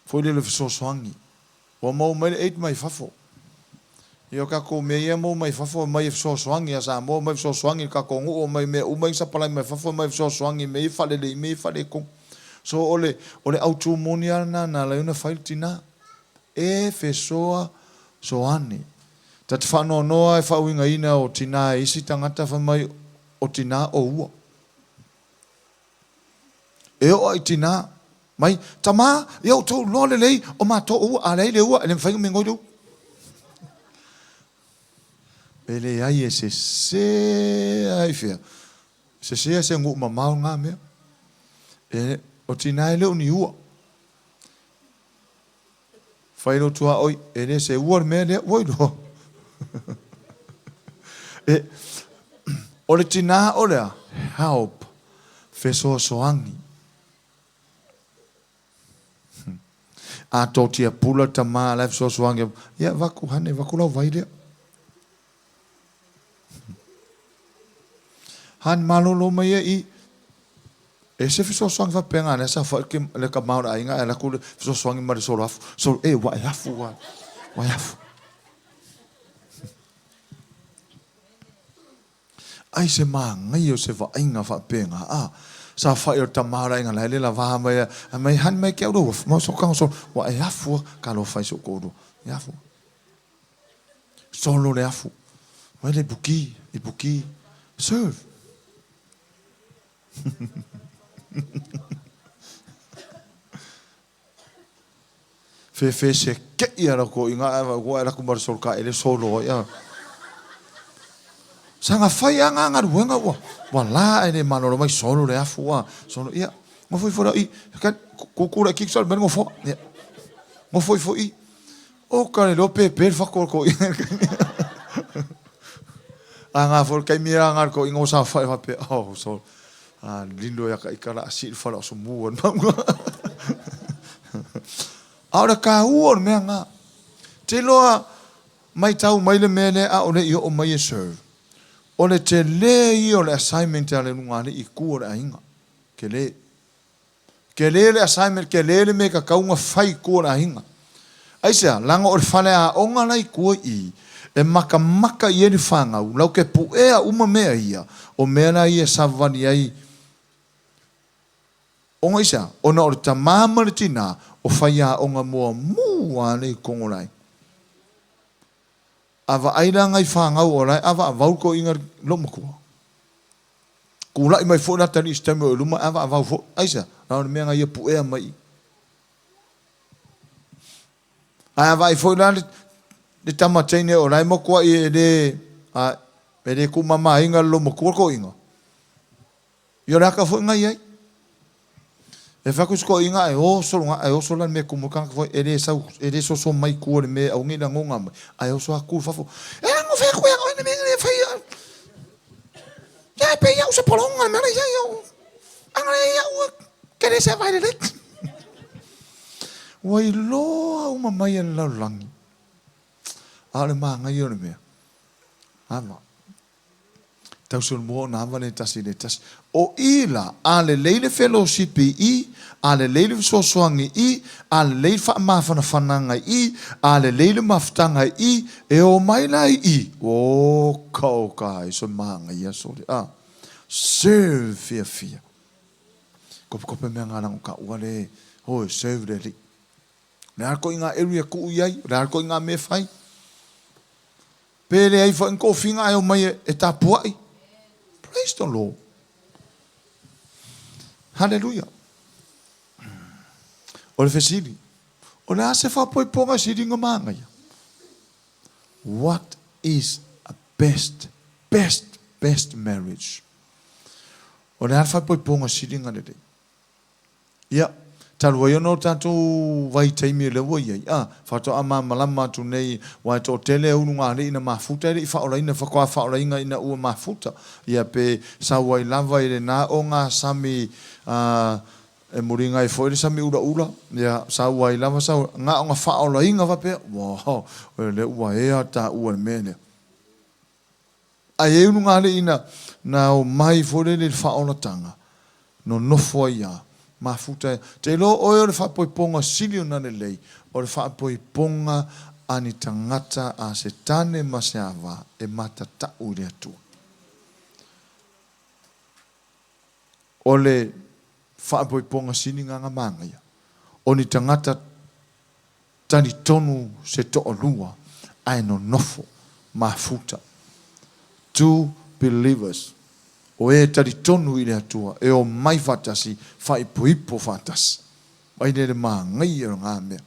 Foi lele fesoasoani. Ua maua mai le aid mai fafo. Ia o kakou mea ia e maua mai fafo, omai e fesoasoani ia Samoa, omai e fesoasoani i le kakou nuu, omai mea uma ia sapalai mai fafo, omai e fesoasoani i mea ia faalelei, mea ia faaletonu. So o le, o le autu moni lava lena na ala ai ona fai le tina. E fesoasoani. Ta te faanoanoa e faauigaina o tina e isi tagata fai mai o tina o ua. E oo i tina mai, Tama, ia outou loa lelei o matou o ua, a leai le ua, e le mafai ona migoi le ua. E leai e sese lava i fea, sese lava se nuu mamao lena mea. E, o tina e le o ni ua. Fai lou tuaoi, e le se ua le mea lea, ua iloa. E, o le tinā o le a? Help, fesoasoani. A tō tia pula tamā la e fesoasoani, ia vaku hane, vaku lau vai lea. Hane malolo mai ia i, E se fesoasoani faapena lea sa fai ke le tama o le aiga ae alu atu le fesoasoani ma le solo afu solo e ua e afu ua ua e afu. Ai se manaia o se vaaiga faapena a sa fai o le tama o le aiga la e le lava mai a mai hani mai ke au le uafu ma so kanga solo ua e afu a ka lo fai so koulua e afu. Solo le afu. Mai le buki, i buki. Serve. Fefe se keʻi a lako i ngā ava ua e laku marisol ka ele solo ai a. Sanga fai a ngā ngaruenga ua ua la e le malolo mai solo le afu a solo ia ngofo ifo la i ka kuku la kik solo mel ngofo ia ngofo ifo i o ka le lope pe le fako ko i A ngā fo kai mira ngā ko ingo sa fai fa pe oh so a lindo ya ka ikala a si fala o so mu an maunga. A o le ka ua o le mea ngā. Te loa mai tau mai le mea lea a o le i o mai e serve. O le te le i o le assignment a le lunga le i ku o le ainga. Ke le. Kele le assignment, kele le mea i kakau nga fai i kua o le aiga. Aisea? Laga o le fale aoga la i kua i i, e makamaka i ai le fanau, lau ke puʻea uma mea ia, o mea la ia e savavali ai. Ona aisea? Ona o le tamā ma le tinā, o faiaoga muamua le i kogo lai. A vaai la ngai fanau o la e avaavau le toeaina loomatua. Kulaʻi mai foi la atalii i se taimi o i luma e avaavau foi. Aisea? Na o le mea na ia puʻea mai i. Ae a vaai foi la le tama teine o la e matuaʻi e le, a, e le tuumamaina le loomatua le toeaina. Ia o le aka foi na i ai. E fai atu si toeaina ae oso lona, ae oso la le mea e tumu ai le tagata foi, e le sau, e le soso mai i tua i le mea e aua ne i lagona mai, ae oso atu i fafo, E ano fai atu ia oe le mea e fai ia. Ia e pei au se pologa le mea la i ai au. Ana le iau ke le se vai lelei. Ua iloa uma mai e le lalolagi. A o le manaia o le mea, ava. Tausolomua ona ava le tasi i le tasi. O i la, a lelei le felosipi i i, a lelei le fesoasoani i i, a lelei le faamafanafanaga i i, a lelei le mafutaga i i, e o mai la i i, oka oka ai so manaia sole a. Serve fiafia. Kopekope mea nga lango ka ua le hoe serve le alii. O le a koʻi nga area kuu i ai, o le a koʻi nga mea fai. Pe leai foi ni tofiga ae omai e tapuai. Praise the Lord. Hallelujah. O le fesili, o le a se faapoipoga e siliga manaia? What is a best, best, best marriage? O le a le faapoipoga siliga lelei? Ia, talu ai ona o tatou vaitaimi o lea ua i ai, a, faatoa malamalama atu nei, aua e toatele e ulugalii na mafuta e le i faaolaina, faatoa faaolaina ina ua mafuta. Ia, pe sau ai lava i lena ogasami, a, e muliga ai foi le sami ulaula, ia, sau ai lava sau, na ona faaolaina faapea, ua, o lea ua ea taua i le mea lea. Ae e ulugalii na, na omai foi lele i le faaolataga, nonofo ai a, mafuta ai. Te iloa oe o le faapoipoga sili ona lelei, o le faapoipoga a ni tagata a se tane ma se ava e matatau i le Atua. O le faapoipoga sili na na manaia, o ni tagata talitonu se toalua ae nonofo mafuta. Two believers, o e talitonu i le Atua e omai faatasi, faaipoipo faatasi. Mai lea le manaia o na mea.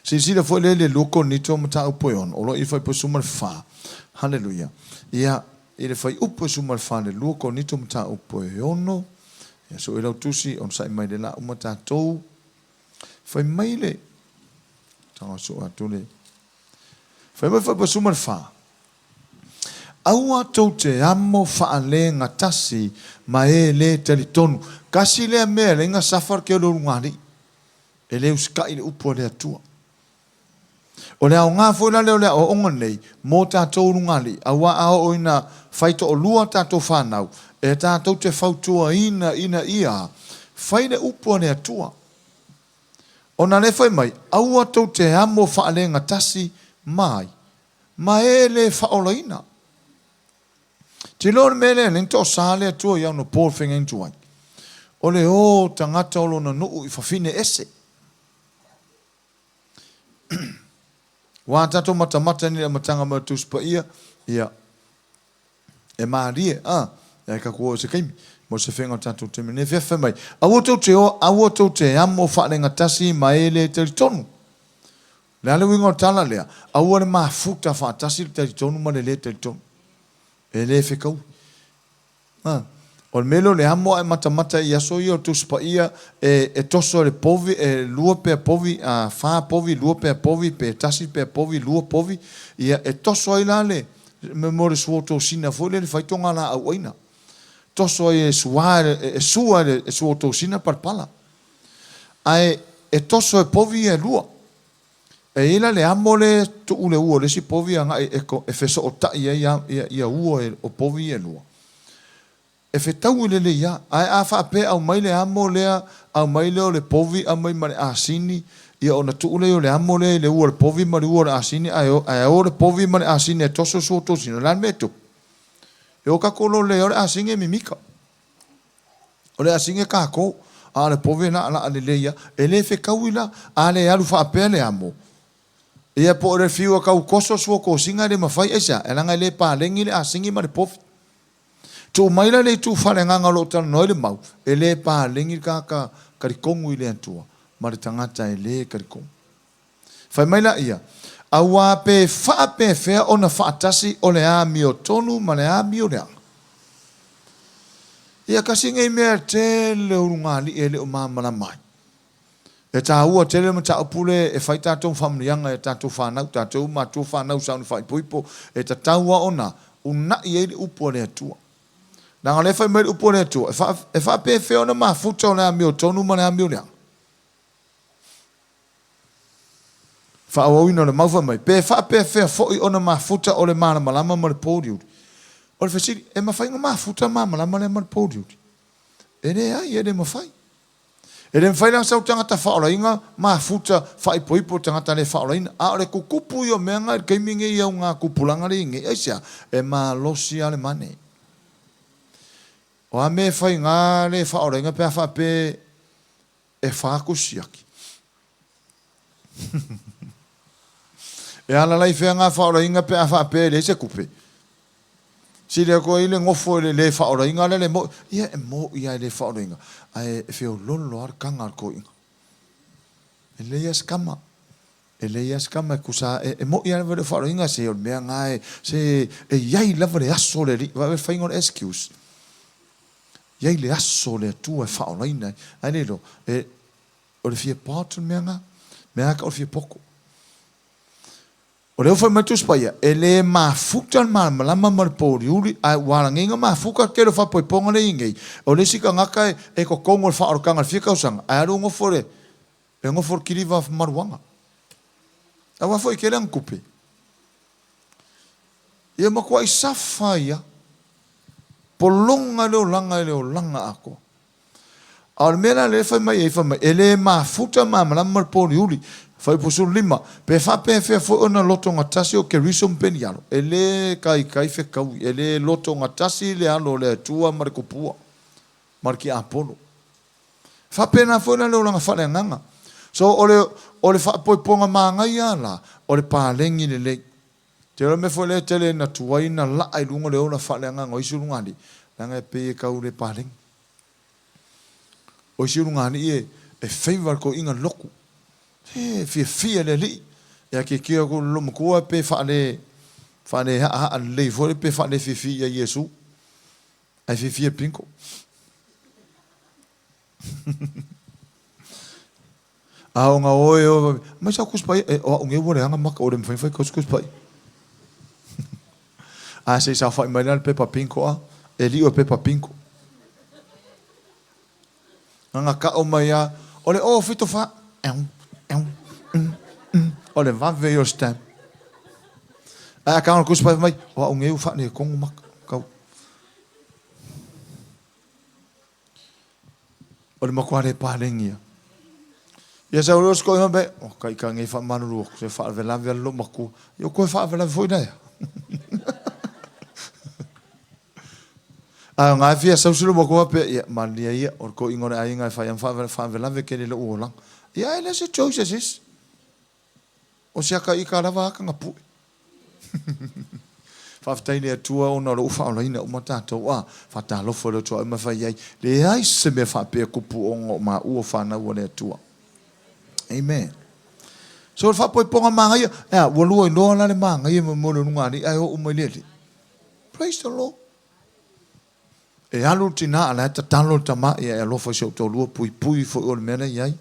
Silasila foi lea i le 2 Korinito mataupu e 6, o lo o i le fuaiupu e 14. Haleluia. Ia, i le fuaiupu e 14 le 2 Korinito mataupu e 6, ia sue lau tusi, onosai mai le la uma tatou. Fai mai le taga soo atu le fai mai fai pasuma le fa. Aua tou te amo faalegatasi ma e le talitonu. Kasi lea mea le inga safa le ke o le ulugalii. E le usikai le upu a le Atua. O le aoga foi la lea o le aoaoga nei mo tatou ulugalii, aua a oo ina fai toalua tatou fanau, e tatou te fautuaina ina ia fai le upu a le Atua. Ona lea fai mai, aua tou te amo faalegatasi mai ma e le faaolaina. Te iloa o le mea lea, lea na toasa le Atua i ana po i le feagaiga tuai, o le o tagata o lona nuu i fafine ese. Ua tatou matamata nei i le amataga mai o le Tusi Paia, ia, e malie, a, e tatou o i se taimi, mo se fega o tatou taimi nei. Fea fai mai, aua tou te o, aua tou te amo faalegatasi ma e le talitonu. Le a le uiga o le tala lea? Aua le mafuta faatasi le talitonu ma le le talitonu. E le fekaui. A, o le mea lea o le amo ae matamata i aso ia o le Tusi Paia e, e toso e le povi, e lua pea povi, a, fa povi, lua pea povi, pe tasi pea povi, lua povi, ia, e toso ai la le, mo le suotosina foi lea le fai togalaau aina. Toso ai e sua, e sua e le suotosina palapala. Ae e toso e povi ia e lua. E i ai la le amo lea e tuu le ua o le isi povi agai e fesootai ai ia ua o povi ia e lua. E fetaui lelei lava. Ae a faapea e aumai le amo lea, aumai lea o le povi aumai ma le asini, ia ona tuu lea o le amo lea i le ua o le povi ma le ua o le asini, ae o le povi ma le asini e toso suotosina, o le a le mea e tupu? E o tatou loa le o le asini e mimita. O le asini e kako, a o le povi e laalaa lelei lava. E le fetaui la, a le alu faapea le amo. Ia po o le fiu e tau toso sua tosina e le mafai, aisea? E leaga e le paleni le asini ma le povi. Tuu mai la le itu faaleagaga o lo o talanoa ai le mau, e le paleni le tagata talitonu i le Atua ma le tagata e le talitonu. Fai mai laia, Auā pe faapefea ona faatasi o le amiotonu ma le amioleaga? Ia kasi nei mea tele o ulugalii e le o malamalama ai. E tāua tele le mataupu le e fai tatou ma faamanuiaga i a tatou fanau, tatou matua fanau sauni faaipoipo, e tatau lava ona una'i ai le upu a le Atua. Leaga o lea e fai mai le upu a le Atua, e faapefea ona mafuta o le amiotonu ma le amioleaga? Faaauauina o le mau fai mai, Pe faapefea foi ona mafuta o le malamalama ma le pōuliuli? O le fesili, e mafai ona mafuta malamalama lea ma le pouliuli? E leai, e le mafai. E le mafai la ona sau tagata faaolaina mafuta faaipoipo tagata le faaolaina. A o le tutupu ia o mea na i le taimi nei i auga tupulaga lea i nei. Aisea? E malosi lava le mane. O a mea e fai na le faaolaina pe a faapea e fa atu siaki? E ala la i fea na faaolaina pe a faapea e leai se tupe? Sili atu ai le nofo i le le faaolaina lea le mo'i. Ia e mo'i lava i le faaolaina ae e feololo lava le taga a le toeaina. E lelei lava se tama. E lelei lava se tama e tusa e mo'i lava e le o faaolaina se o le mea na e se e i ai lava le aso o le Alii. Vaai le faiga o le excuse. E i ai le aso o le Atua e faaolaina ai. Ae le iloa e o le fia poto le mea na. Mea lava tau o le fia poto. O lea ua fai mai le Tusi Paia, e le mafuta le malamalama ma le pouliuli, ae ua ala nei ona mafuta le tele o faapoipoga lea e i ai nei. O le isi tagata e totonu o le faaolataga i le fia tausaga, ae alu nofo i le, e nofo i le kiliva maluaga. Aua foi e tele ana tupe. Ia matuai safa ia. Pologa le olaga i le olaga atoa. A o le mea la lea e fai mai ai, fai mai, e le mafuta malamalama ma le poliuli. Fuaiupu 15, Pe faapefea foi ona lotogatasi o Keriso ma Penialo? E le taitai fetaui, e le lotogatasi le alo o le Atua ma le tupua, ma le tiapolo. E faapena foi la le olaga faaleagaga. So, o le, o le faapoipoga manaia la, o le paleni lelei. Te iloa le mea foi lea e tele ina tuai na laa i luga o le ola faaleagaga o isi ulugalii, leaga e pei e tau le paleni. O isi ulugalii e, e favour le toeaina lotu. E fiafia le alii. E akiekie atu le loomatua pe faale, faale haahaa lelei foi pe faale fiafia ia Iesu. Ae fiafia bingo. A o nga oe o mai sa Tusi Paia e o au nei ua leaga maka ua le mafai ona fai kau se Tusi Paia. A se i saofai mai la le pepa bingo a e lio e pepa bingo. Nga ka'o mai a o le o 74 eau eau mm mm o le vave ia o le stamp. Ae a kau le Tusi Paia fai mai o au nei ua faaletonu maka kau. O le matua le paleni ia. Ia sau loa se toeaina fai mai, o ka ika nei faamalulu atu, se faalavelave a le loomatua. Ia ua toe faalavelave foi la ea. Ae o na e fia sau si loomatua faapea, ia malie ia, o le toeaina o le aiga e fai lava ma faalavelave tele i lou olaga. Ia e le se choice e se isi. O si aka ika lava aka na pue. Faafetai i le Atua ona o lou faaolaina uma tatou a faatalofa i le Atua ma fai ai leai se mea faapea kupu ona o maua fanau a le Atua. Amen. So le faapoipoga manaia, ea, ua lua iloa la le manaia ma mo le luga alii ae oo mai le alii. Praise the Lord. E alu le tina a la e tatalo le tama ia e alofa i si ou toalua, puipui foi o le mea la e i ai.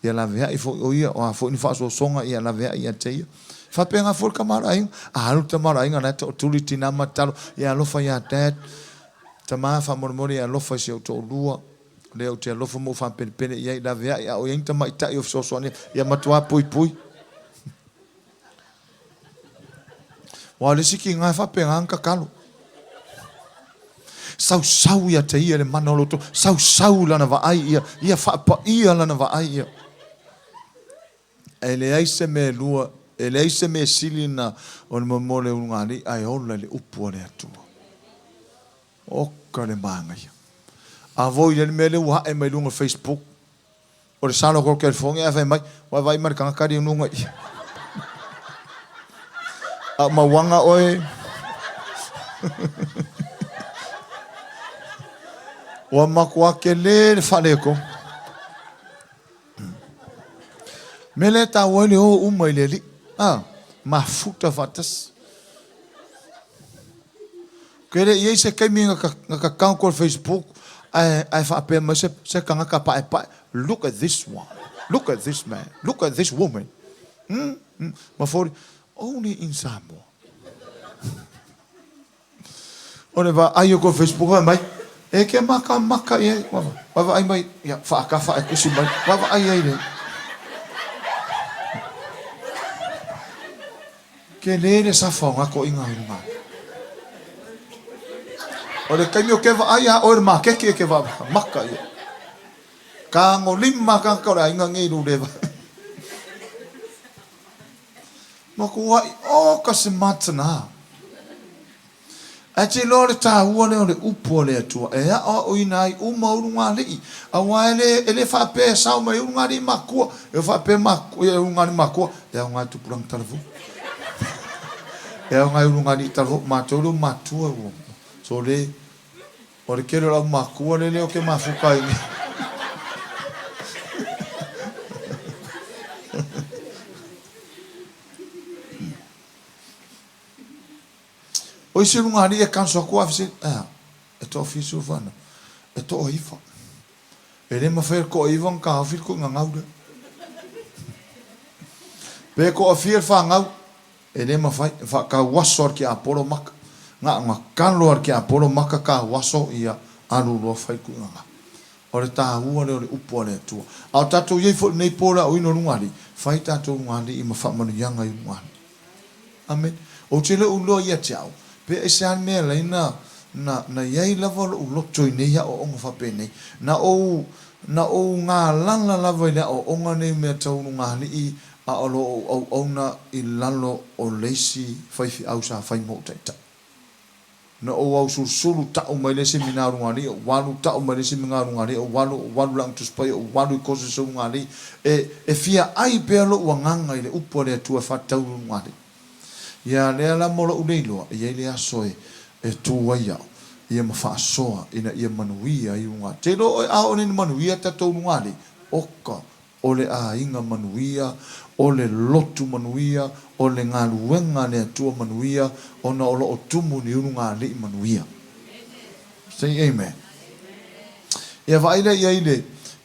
Ia laveai foi o ia, o a foi ni faasoasoga ia laveai ia te ia. E faapena foi le tama o le aiga. A alu le tama o le aiga a la e tootuli le tina ma tatalo, ia alofa ia Dad. Tama faamolemole ia alofa i si ou toalua. O lea ou te alofa ma ou faapelepele i ai, laveai a o i ai ni tamaitai o fesoasoani ia matua puipui. Aua o le isi tiga e faapena ona tatalo. Sausau ia te ia le mana o lo outou, sausau lana vaai ia, ia faapaia lana vaai ia. E leai se mea e lua, e leai se mea e sili na o le moemoe o le ulugalii ae ola i le upu a le Atua. Oka le manaia. A voi le mea lea ua ae mai luga o le Facebook, O le salo ko California ae fai mai, ua vaai mai le tagata alii luga i. A mauaga oe. Ua matua tele le faaletonu. Mea lea e taua ai le o uma i le alii. A, mafuta faatasi. Ke le i ai se taimi na tatao atu o le Facebook ae faapea mai se tagata paepae, look at this one, look at this man, look at this woman. Ma foli, only in Samoa. O le vaai atu o le Facebook fai mai, e ke makamaka i ai, vaavaai mai, ia faatafa ae tusi mai, vaavaai ai le. Tele le safa o nga toʻiga i luga atu. O le taimi ou te vaai ia oe i le maketi e te vaai maka ia. Tagolima tagata o le aiga nei i lou le vaai. Matuai, oka se matana. Ae te iloa o le taua lea o le upu a le Atua e aoaoina ai uma ulugalii, aua e le, e le faapea e sao mai ulugalii makua, e faapea makua, ia ulugalii makua, e aoga i tupulaga talavou. E aoga i ulugalii talavou, matou lea ua matua ua, sole, o le tele o le aumakua lea lea ou te mafuta ai nei. O isi lugalii e cancel atu ae fesili, Ae a? E toafia si ou fanau? E toaiva. E le mafai e le toaiva ona taofi le tuuina gau lea. Pe toafia le fanau, e le mafai. E faatauaso lava le tiapolo maka. Na ona talo lava le tiapolo maka tauaso ia alu loa fai le tuuina gau. O le taua lea o le upu a le Atua. A o tatou i ai foi i lenei po o le aoina o lugalii, fai tatou lugalii ma faamanuiaga i lugalii. Amene. Ou te le o iloa ia te au, pe aisea le mea e alai na, na, na i ai lava lo'u loto i nei aoaoga faapenei. Na ou, na ou galala lava i le aoaoga nei mea tau ulugalii a o lo o ou auauna i lalo o le isi faifeau sa fai mo ou taitai. Na ou ausulusulu ta'u mai le isi mina ulugalii ou alu, ta'u mai le isi mina ulugalii ou alu, ou alu i le Tusi Paia ou alu i courses o ulugalii, e, e fia ai pea lo'u agaga i le upu a le Atua e faatatau i le ulugalii. Ia lea la mo lo'u le iloa, e i ai le aso e, e tu ai a'u, ia ma faasoa ina ia manuia ai ulugalii. Te iloa oe a oo nei ina manuia tatou ulugalii, oka, O le aiga manuia, o le lotu manuia, o le galuega a le Atua manuia, ona o lo o tumu ni ulugalii manuia. Say amen. Ia vaai lea i ai i le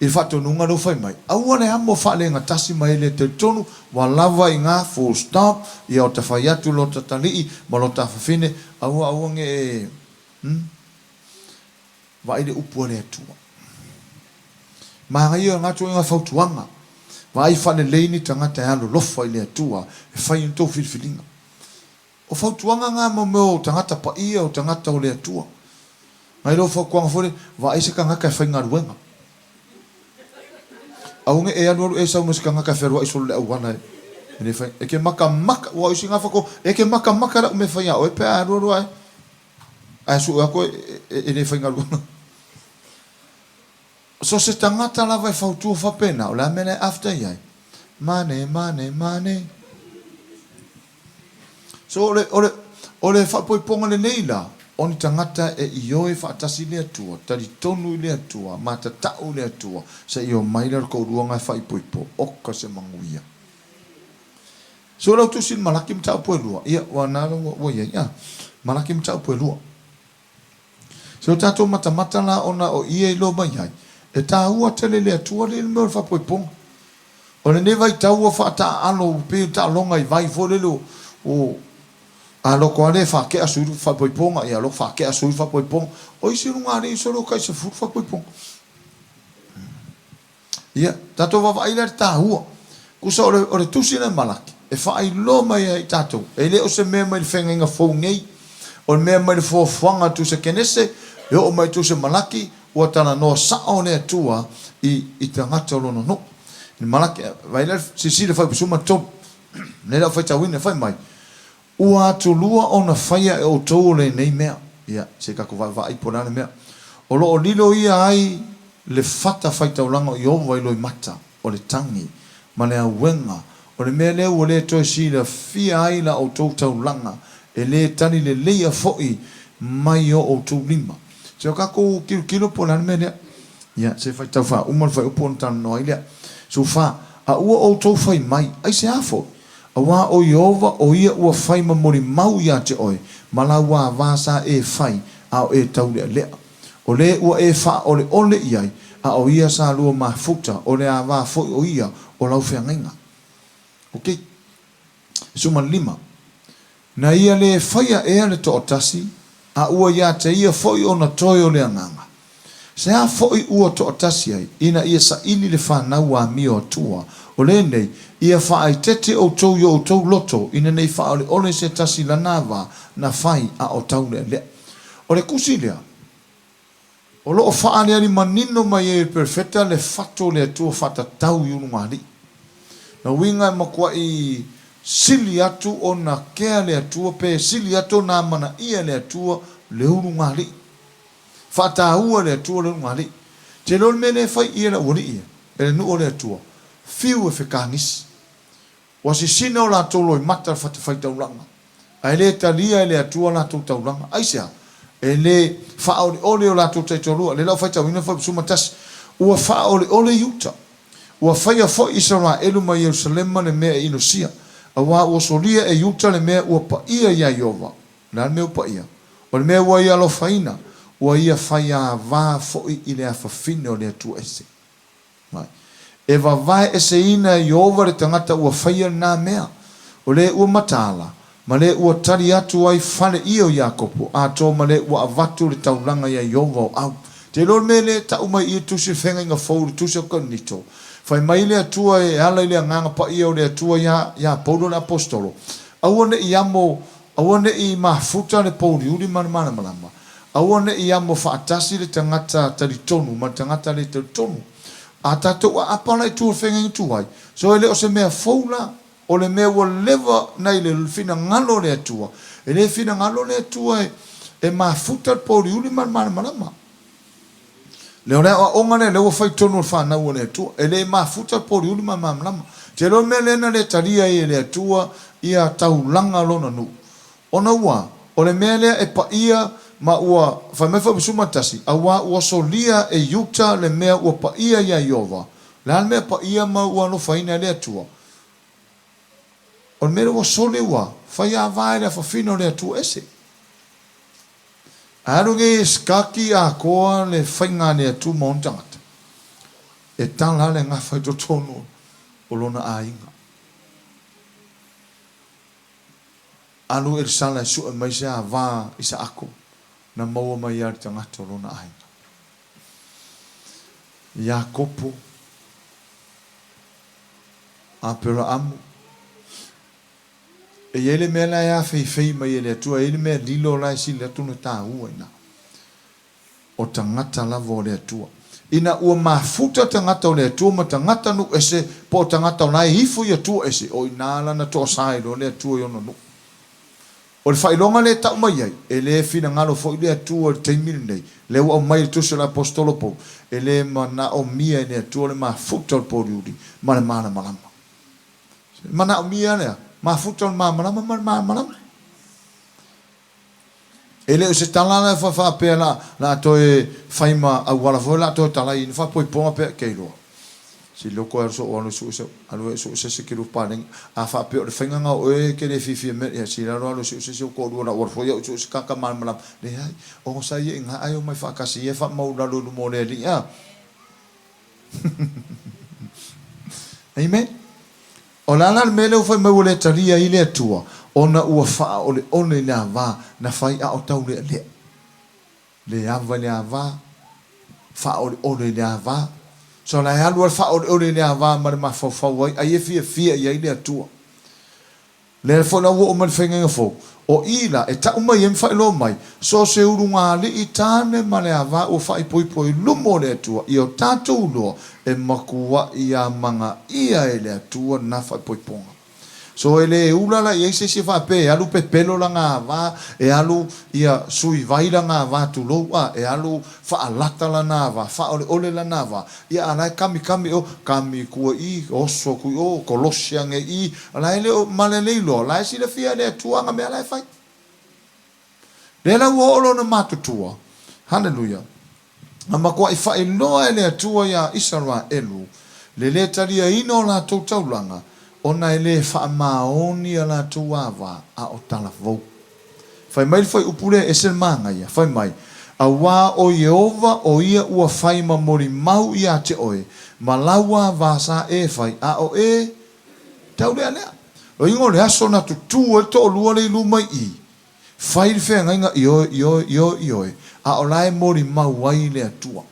i le faatonuga lea ua fai mai, Aua le amo faalegatasi mai e le talitonu, ua lava i ga, full stop, ia o ta fai atu lo ta talii ma lo ta afafine, aua aua ne e, hmm? Vaai le upu a le Atua. Manaia na atu ai fautuaga. Vaai faalelei ni tagata e alolofa i le Atua e fai ai tou filifiliga. O fautuaga na mo mea o tagata paia o tagata o le Atua. Nai lo fautuaga foi lea, vaai se tagata e faigaluega. Aua ne i e alualu e sau ma se tagata e fealuai solo i le auala e le fai. E te makamaka, ua o isi na faatoa, e te makamaka i lau mea e fai ia oe pe a alualu ae. Ae sue atu e le faigaluega. So se tagata lava e fautua faapena, o le a mea la e after i ai? Mane, mane, mane. So o le, o le, o le faapoipoga lelei la, o ni tagata e ioe faatasi i le Atua, talitonu i le Atua, matatau i le Atua, seia omai lea o le toalua na e faaipoipo, oka se manuia. So lau tusi i le Malaki mataupu e lua, ia, ua na la ua i ai, a, Malaki mataupu e lua. So o tatou matamata la ona o ia i loa mai ai, e taua tele le Atua alii le mea o le faapoipoga. O lenei vaitau ua faataaalo ua pei o taaloga i vai foi lele o, o a loko lava lea e faatea sui le faapoipoga, ia loko faatea sui le faapoipoga. O isi luga alii solo tai 10 faapoipoga. Ia, tatou vaavaai la i le taua. Tusa o le, o le tusi lea Malaki, e faailoa mai ai i tatou, e le o se mea mai le feagaiga fou nei, o le mea mai le fuafuaga a Tusa Kenese, e oo mai i Tusa Malaki, ua talanoa sao le Atua i, i tagata o Lona nuu. I le Malaki, vaai la, silasila faipusuma 3, lea la ua faitauina, fai mai, Ua atulua ona faia e outou o lenei mea. Ia, se i tatou vaavaai po o le a le mea. O lo o lilo ia ai le fata faitaulaga o Ieova i loimata, o le tagi, ma le auega, o le mea lea ua le toe silafia ai la outou taulaga, e le tali leleia foi mai o outou lima. Se o tatou tilotilo po o le a le mea lea. Ia, se i faitau faauma le fuaiupu ona talanoa ai lea. 14, A ua outou fai mai, aisea foi? Aua o Ieova o ia ua fai ma molimau ia te oe, ma lau ava sa e fai, a o e taulealea. O le ua e faaoleole i ai, a o ia sa lua mafuta, o le ava foi o ia o lau feagaiga. Ok. 15. Na ia le faia ea le toatasi, a ua ia te ia foi ona toe o le agaga. Se a foi ua toatasi ai, ina ia saili le fanau amio atua, o lenei, ia faaeteete outou i o outou loto, ina nei faaoleole se tasi lana va na fai a o taulealea. O le tusi lea. O lo o faaaliali manino mai ai e le Perofeta le fatu o le Atua faatatau i ulugalii. Na uiga e matuai sili atu ona kea le Atua pe sili atu ona amanaia e le Atua le ulugalii. Faataua e le Atua le ulugalii. Te iloa le mea lea e fai i e le aualii ia, e le nuu o le Atua, fiu e fekagisi. Ua sisina o latou loimata le fatafaitaulaga, ae le talia e le Atua latou taulaga. Aisea? E le faaolioli o latou taitoalua. Lea la ua faitauina foi Suma tasi. Ua faaolioli Iuta. Ua faia foi Isaraelu ma Ierusalema le mea e inosia, auā ua solia e Iuta le mea ua paia iā Ieova. O le a le mea ua paia? O le mea ua ia alofaina, ua ia faiāvā foi i le afafine o le Atua ese. Mai. E vavae eseina e Ieova le tagata ua faia lena mea, o le ua mataala, ma le ua tali atu ai fale ia o Iakopo, atoa ma le ua avatu le taulaga iā Ieova o au. Te iloa le mea lea e tau mai i le Tusi o le Feagaiga Fou, le Tusi o Korinito. Fai mai le Atua e ala i le Agaga Paia o le Atua iā, iā Paulo le Aposetolo, Aua ne i amo, aua ne i mafuta le pouliuli ma le malamalama, Aua ne i amo faatasi le tagata talitonu ma le tagata le talitonu. A tatou aapa la i tua o le feagaiga tuai, so e le o se mea fou la, o le mea ua leva na i le finagalo o le Atua. E le finagalo le Atua e mafuta le pouliuli ma le malamalama. Lea o le aoaoga lea, lea ua fai tonu o le fanau a le Atua. E le mafuta le pouliuli ma le malamalama. Te iloa le mea lea na le talia ai e le Atua ia taulaga Lona nuu. Ona ua, o le mea lea e paia ma ua, fai mai foi Suma tasi, auā ua solia e Iuta le mea ua paia iā Ieova. O le a le mea paia ma ua alofaina e le Atua? O le mea lea ua soli ua fai ava e le afafina o le Atua ese. Ae alu nei e sikaki atoa le faiga a le Atua ma ona tagata, e tala le gafa i totonu o lona aiga. Alu Elisala e sue mai se ava i Saako na maua mai ai le tagata o lona aiga. Iakopo, Aperaamu, e i ai le mea la e afeifei mai e le Atua, e i ai le mea lilo la e sili atu ona taua i ina. O tagata lava o le Atua. Ina ua mafuta tagata o le Atua ma tagata nuu ese, po o tagata o la e ifo i Atua ese, o ina lana toasa ai loa le Atua i ona nuu. O le faailoga lea e tau mai ai, e le finagalo foi le Atua i le taimi lenei, lea ua aumai e le Tusi o le Aposetolo Paulo, e le manaomia e le Atua le mafuta o le pouliuli ma le malamalama. E manaomia lea mafuta o le malamalama ma le malamalama. E le o se tala la e faapea la la toe fai ma auala foi la toe talai ina faapoipoga pea ke iloa. Si loko e alu so alu su se alu e su se se kilu paleng a faapea o le faiga nga o e ke le fiafia mea ia si lalo alu su se se ko lua la ua foi au su se kaka malamalama leai ogasai ia i nga ai o mai faakasi ia faamaulalo i luma o le Alii a. Amen. O le a la le mea lea ua fai mai ua le talia ai le Atua, ona ua faaoleole i le ava na fai a o taulealea. Le ava i le ava, faaoleole i le ava. So la e alu a le faaoleole i le ava ma le mafaufau ai, ai e fiafia i ai le Atua. Lea foi la ua oo mai le faigaiga fou, o i la e tau mai ai ma faailoa mai, so o se ulugalii tane ma le ava ua faaipoipo i luma o le Atua, ia o tatou iloa e matuai amanaia e le Atua na faaipoipoga. So e le ula la i ai se isi e faapea e alu pepelo lana ava, e alu ia sui vai lana ava tulou a, e alu faalata lana ava, faaoleole lana ava, Ia, a la e kamikami o, kami kua i, oso aku i o, kolosi age i, a la e le o male le iloa, la e silafia e le Atua ana mea la e fai. Lea la ua oo lona matutua. Haleluia. Na matuai faailoa e le Atua iā Isaraelu le lē taliaina o latou taulaga, ona e lē faamaoni a latou ava, a o talavou. Fai mai le fuaiupu lea e ese le manaia, fai mai, Auā ʻo Iēhova ʻo ia ua fai ma molimau iā te ʻoe, ma lau ava sa e fai, a ʻo e taulealea. Loiga o le aso na tutū ai le toʻalua le i luma i i, fai le feagaiga ioe, ioe, ioe, ioe, a o la e molimau ai le Atua.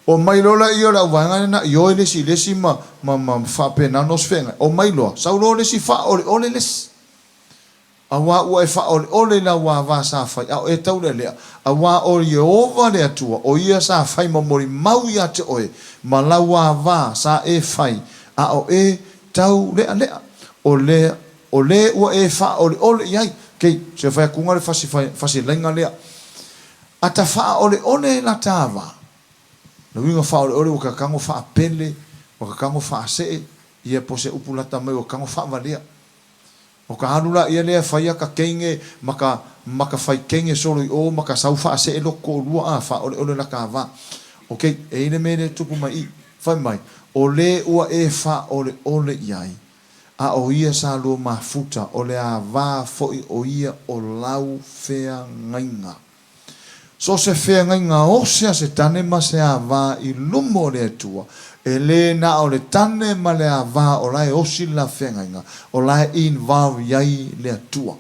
Omai loa laia o le auvaega lea na ioe le isi i le isi ma, ma, ma faapena ona osofeagai. Omai loa, sau loa le isi faaoleole le isi. Auā ua e faaoleole i lau ava sa fai, a o e taulealea, auā ʻo Iēhova le Atua, ʻo ia sa fai ma molimau iā te ʻoe, ma lau ava sa e fai, a o e taulealea, ʻo le, ʻo le ua e faaoleole i ai. Kei, se fai akuga le fasi, fasilaiga lea. A ta faaoleole la ta ava, le uiga faaoleole ua kakago faapele, ua kakago faasee, ia po se upu lata mai ua kakago faavalea. ʻO ka alu la ia lea e faia ka keige ma ka ma ka fai keige solo i ʻō ma ka sau faasee loko koʻolua a faaʻoleʻole la ka wā. Ok, e i le mea lea tupu mai i. Fai mai, ʻo le ua e faaʻoleʻole i ai, a ʻo ia sa lua mafuta, ʻo le āwā foʻi ʻo ia o lau feagaiga. So se feagaiga ose a se tane ma se āwā i luma o le Atua, e lē na o le tane ma le āwā o la e osi le la feagaiga, o la e involve iai le Atua.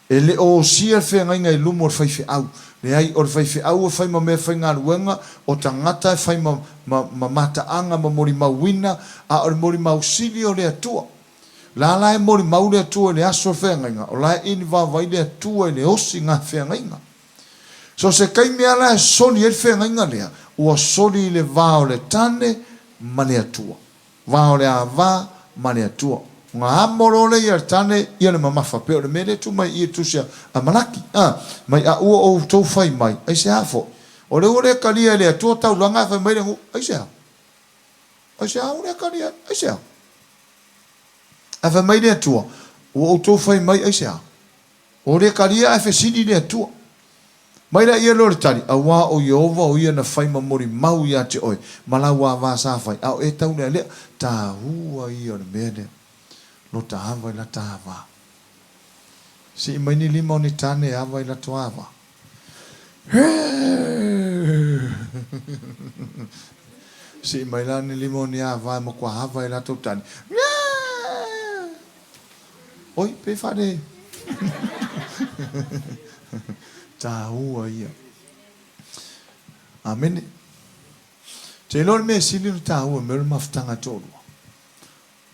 E le o osia le feagaiga i luma o le faifeau. Leai, o le faifeau e fai ma mea faigaluega, o tagata e fai ma, ma, ma mataaga ma molimauina, a o le molimau sili o le Atua. La la e molimau le Atua i le aso o le feagaiga, o la e involve ai le Atua i le osiga feagaiga. So se taimi a la e soli ai le feagaiga lea, ua soli i le va o le tane ma le Atua. Va o le ava ma le Atua. Ona amo loa lea ia le tane ia le mamafa, pei o le mea lea e tu mai i i le tusi a Malaki, a, mai a ua outou fai mai, aisea foi? O lea ua le talia e le Atua taulaga ae fai mai le nuu, aisea? Aisea ua le talia ai? Aisea? Ae fai mai le Atua, Ua outou fai mai aisea? O le talia ae fesili le Atua. Mai laia loa le tali, Auā ʻo Ieova o ia na fai ma molimau iā te ʻoe, ma lau ava sa fai, a o e taulealea, tāua ia o le mea lea. Lota ava i lata ava. Sii mai ni lima o ni tane ava i lato ava. Sii mai la ni lima o ni ava e matua ava i latou tane. Oi, pe whare. Tāua ia. Amene. Te iloa le mea sili ona tāua mea o le mafutaga toalua.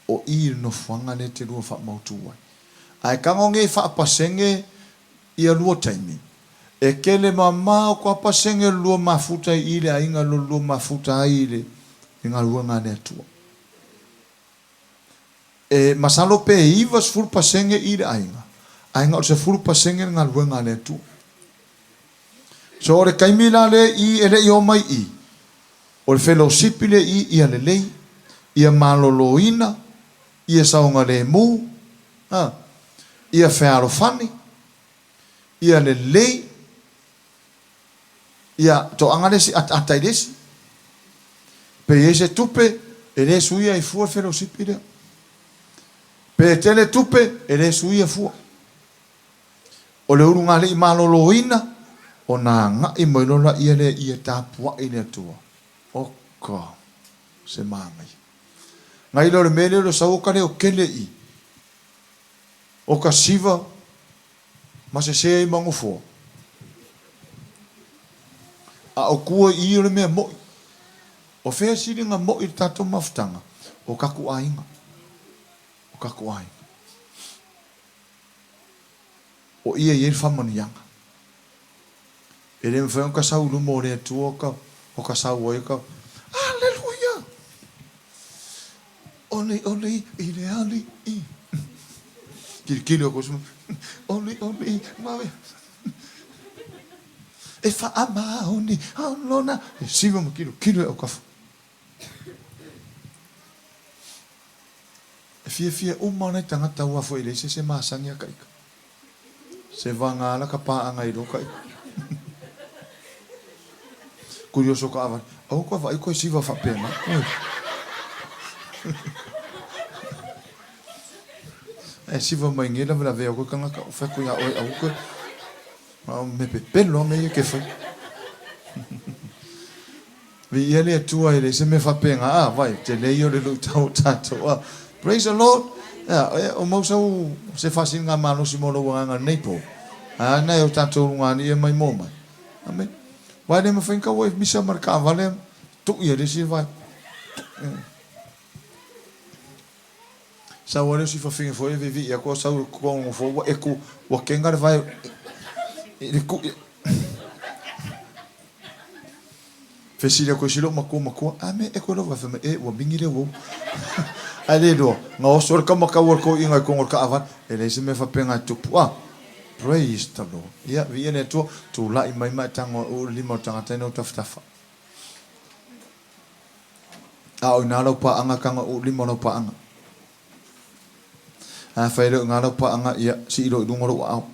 O i le nofoaga lea te lua faamautu ai. Ae tago nei faapasene ia lua taimi. E tele mamao koa pasene o le lua mafuta i i le aiga lo le lua mafuta ai i le galuega a le Atua. E masalo pe 90 pasene i le aiga, ae na o le 10 pasene le galuega a le Atua. So o le taimi la lea i e le i omai i, o le felosipi lea i ia lelei, ia maloloina, ia saogalemu, a, ia fealofani, ia lelei, ia toaga le isi ataata i le isi. Pe i ai se tupe, e le suia ai fua le felosipi lea. Pe tele tupe, e le suia fua. O le ulugalii maloloina, ona agai mai loa laia lea ia tapuai le Atua. Oka! Se manaia. Nai lo le mea lea o le sau o ka leo kele i o ka siva ma sese ai ma nofoa. A o kua i o le mea moʻi. O fea siliga moʻi le tatou mafutaga? O kakou aiga. O kakou aiga. O ia i ai le faamanuiaga. E le mafai ona ka sau i luma o le Atua ka, o ka sau ai ka, Aleluia! Oli, oli i le alii. Kilikili o koe Oli, oli, mawe. E faamaoni lona. E siva ma kilo, kilo e au kafa. E fiafia uma nai tagata aua foi e leai se isi e masani a ka ika. Se vaga ala ka paaga i lo ka ika. Kurioso ka avali, aua koe vaai koe siva faapena. Ae siva mai nei lavelave au koe kanaka o fai atu ia oe aua koe. A me pepelo a me ia ke fai. Viia le Atua e leai se mea faapena, a, vai, tele ia o le luitau o tatou, a. Praise the Lord! Ea, e, o mau sau se faasiliga malosi mo lou agaga i lenei po. A na e o tatou luga alii e mai mo mai. Amene. Vai le mafai ona tau ai misa ma le taavale, tuu ia le isi vai. Sau ai lea o si fafine foi lea viivii atu a sau i le totonu o le nofoa ua eku ua kega le vae i le tui. Fesili atu ai si lou matua matua, a mea eku ai lou vae? Fai mai, e ua mingi le uou. Ae le iloa, na oso le tama tau a le toeaina i totonu o le taavale. E leai se mea faapena e tupu. A! Praise the Lord. Ia, viia le Atua, tulai mai ma e tago e uu le lima o le tagata ina ou tafatafa. A o ina lau paaga tago e uu le lima o lau paaga. Afai e le o ina lau paaga, ia, sii loa i luga lou aao.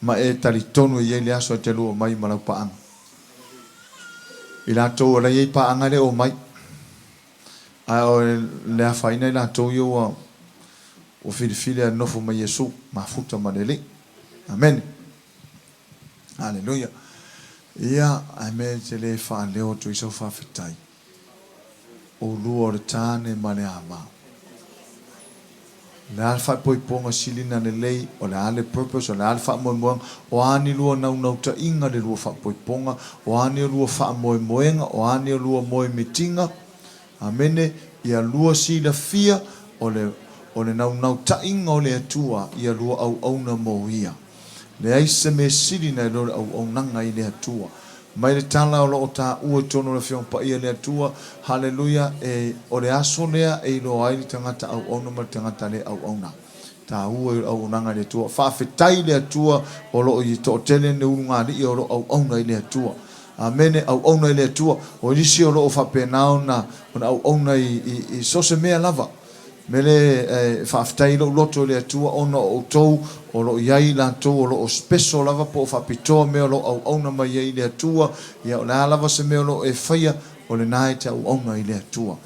Ma e talitonu e i ai le aso e te lua mai ma lau paaga. I latou o la e i ai paaga e le o omai. Ae o le afaina i latou ia ua ua filifili a nofo ma Iesu, mafuta ma le Alii. Amene. Aleluia. Ia, ae mea e te le faaleo atu ai sau faafetai. Oulua o le tane ma le ama. O le a le faaipoipoga silina lelei, o le a le purpose, o le a le faamoemoega, o a ni lua naunautaiga le lua faapoipoga, o a ni lua faamoemoega, o a ni lua moemitiga, Amene, ia lua silafia o le o le naunautaiga o le Atua ia lua auauna mo Ia. Leai se mea sili nai lo le auaunaga i le Atua. Mai le tala o lo o taua i totonu o le Afioga Paia i le Atua, Haleluia, e, o le aso lea e iloa ai le tagata auauna ma le tagata le auauna. Taua i le auaunaga i le Atua. Faafetai i le Atua o lo o i toatele ni ulugalii o lo o auauna i le Atua. Amene, auauna i le Atua. O nisi o lo o faapena ona, ona auauna i, i, i so o se mea lava. Mea lea e faafetai ai lou loto i le Atua ona o outou o lo o i ai i latou o lo o special lava po o faapitoa mea o lo o auauna mai ai i le Atua. Ia o le a lava se mea o lo o e faia, o lena e te auauna i le Atua.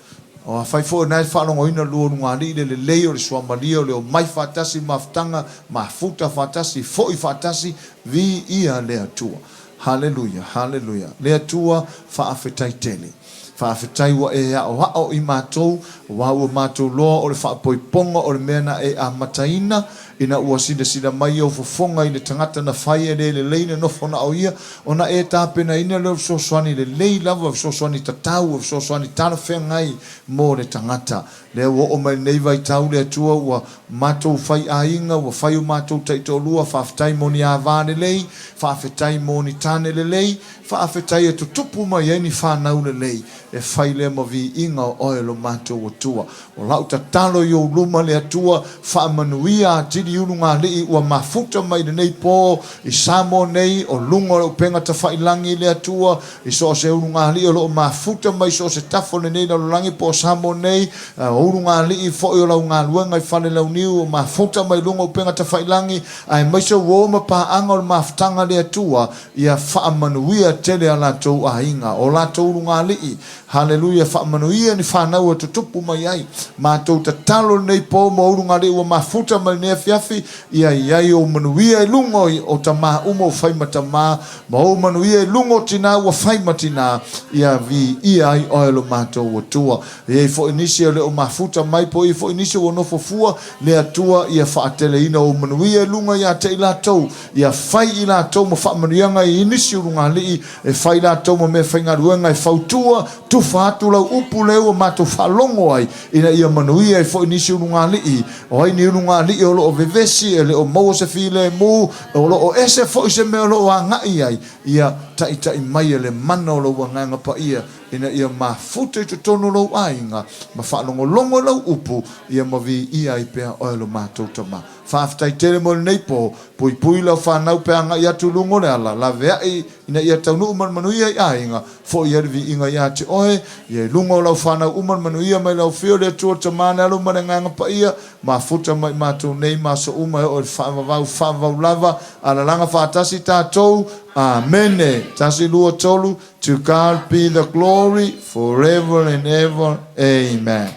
O afai foi o lena e faalogoina lua ulugalii le lelei o le suamalie o le omai faatasi i mafutaga, mafuta faatasi, foi faatasi, viia le Atua. Haleluia, haleluia. Le Atua, faafetai tele. Faafetai ua e aoao i matou, aua ua matou loa o le faapoipoga o le mea na e amataina, ina ua silasila mai ou fofoga i le tagata na fai e le lelei le nofo na o ia, ona e tapenaina lea o fesoasoani lelei lava, fesoasoani tatau, fesoasoani talafeagai mo le tagata. Lea ua oo mai lenei vaitau le Atua ua matou fai aiga, ua fai o matou taitoalua, faafetai mo ni ava lelei, faafetai mo ni tane lelei, Faafetai e tutupu mai ai ni fanau lelei e fai lea ma viiga o Oe lo matou Atua. O lau tatalo i ou luma le Atua, faamanuia atili ulugalii ua mafuta mai lenei po i Samoa nei o luga o le upega tafailagi le Atua, i so o se ulugalii o lo o mafuta mai so o se tafa o lenei lalolagi po o Samoa nei, o ulugalii foi o lau galuega i Falelauniu ua mafuta mai luga o upega tafailagi, aemaise uo ma paaga o le mafutaga le Atua. Ia faamanuia tele a latou aiga, o latou ulugalii. Haleluia, faamanuia ni fanau e tutupu mai ai. Matou tatalo lenei po mo ulugalii ua mafuta mai lenei afiafi, ia i ai ou manuia i luga o tamā uma ua fai ma tamā, ma ou manuia i luga o tinā ua fai ma tinā, ia viia ai oe lo matou Atua. E i ai foi nisi e le o mafuta mai, po o i ai foi nisi ua nofo fua, le Atua ia faateleina ou manuia i luga ia te i latou, Ia fai i latou ma faamanuiaga i nisi ulugalii, e fai latou ma meafaigaluega e fautua, tufa atu lau upu lea ua matou faalogo ai, ina ia manuia ai foi nisi ulugalii. O ai ni ulugalii o lo o vevesi, e le o maua se filemu, o lo o ese foi se mea o lo o agai ai, ia taitai mai e le mana o lou Agaga Paia, ina ia mafuta i totonu o lou aiga, ma faalogologo i lau upu, ia ma viia ai pea oe lo matou Tama. Faafetai tele mo lenei po. Puipui lau fanau pe agai atu i luga o le ala, laveai ina ia taunuu ma le manuia i aiga, foi ai le viiga ia te oe, ia i luga o lau fanau uma le manuia mai lau Afio le Atua le Tama le Alo ma le Agaga Paia, mafuta mai matou nei ma aso uma e oo i le faavavau, faavavau lava, alalaga faatasi tatou, Amene. Tasi, lua, tolu, To God be the glory forever and ever, Amen.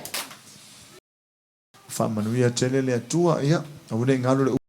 Faamanuia tele le Atua, ia, aua ne i galo le.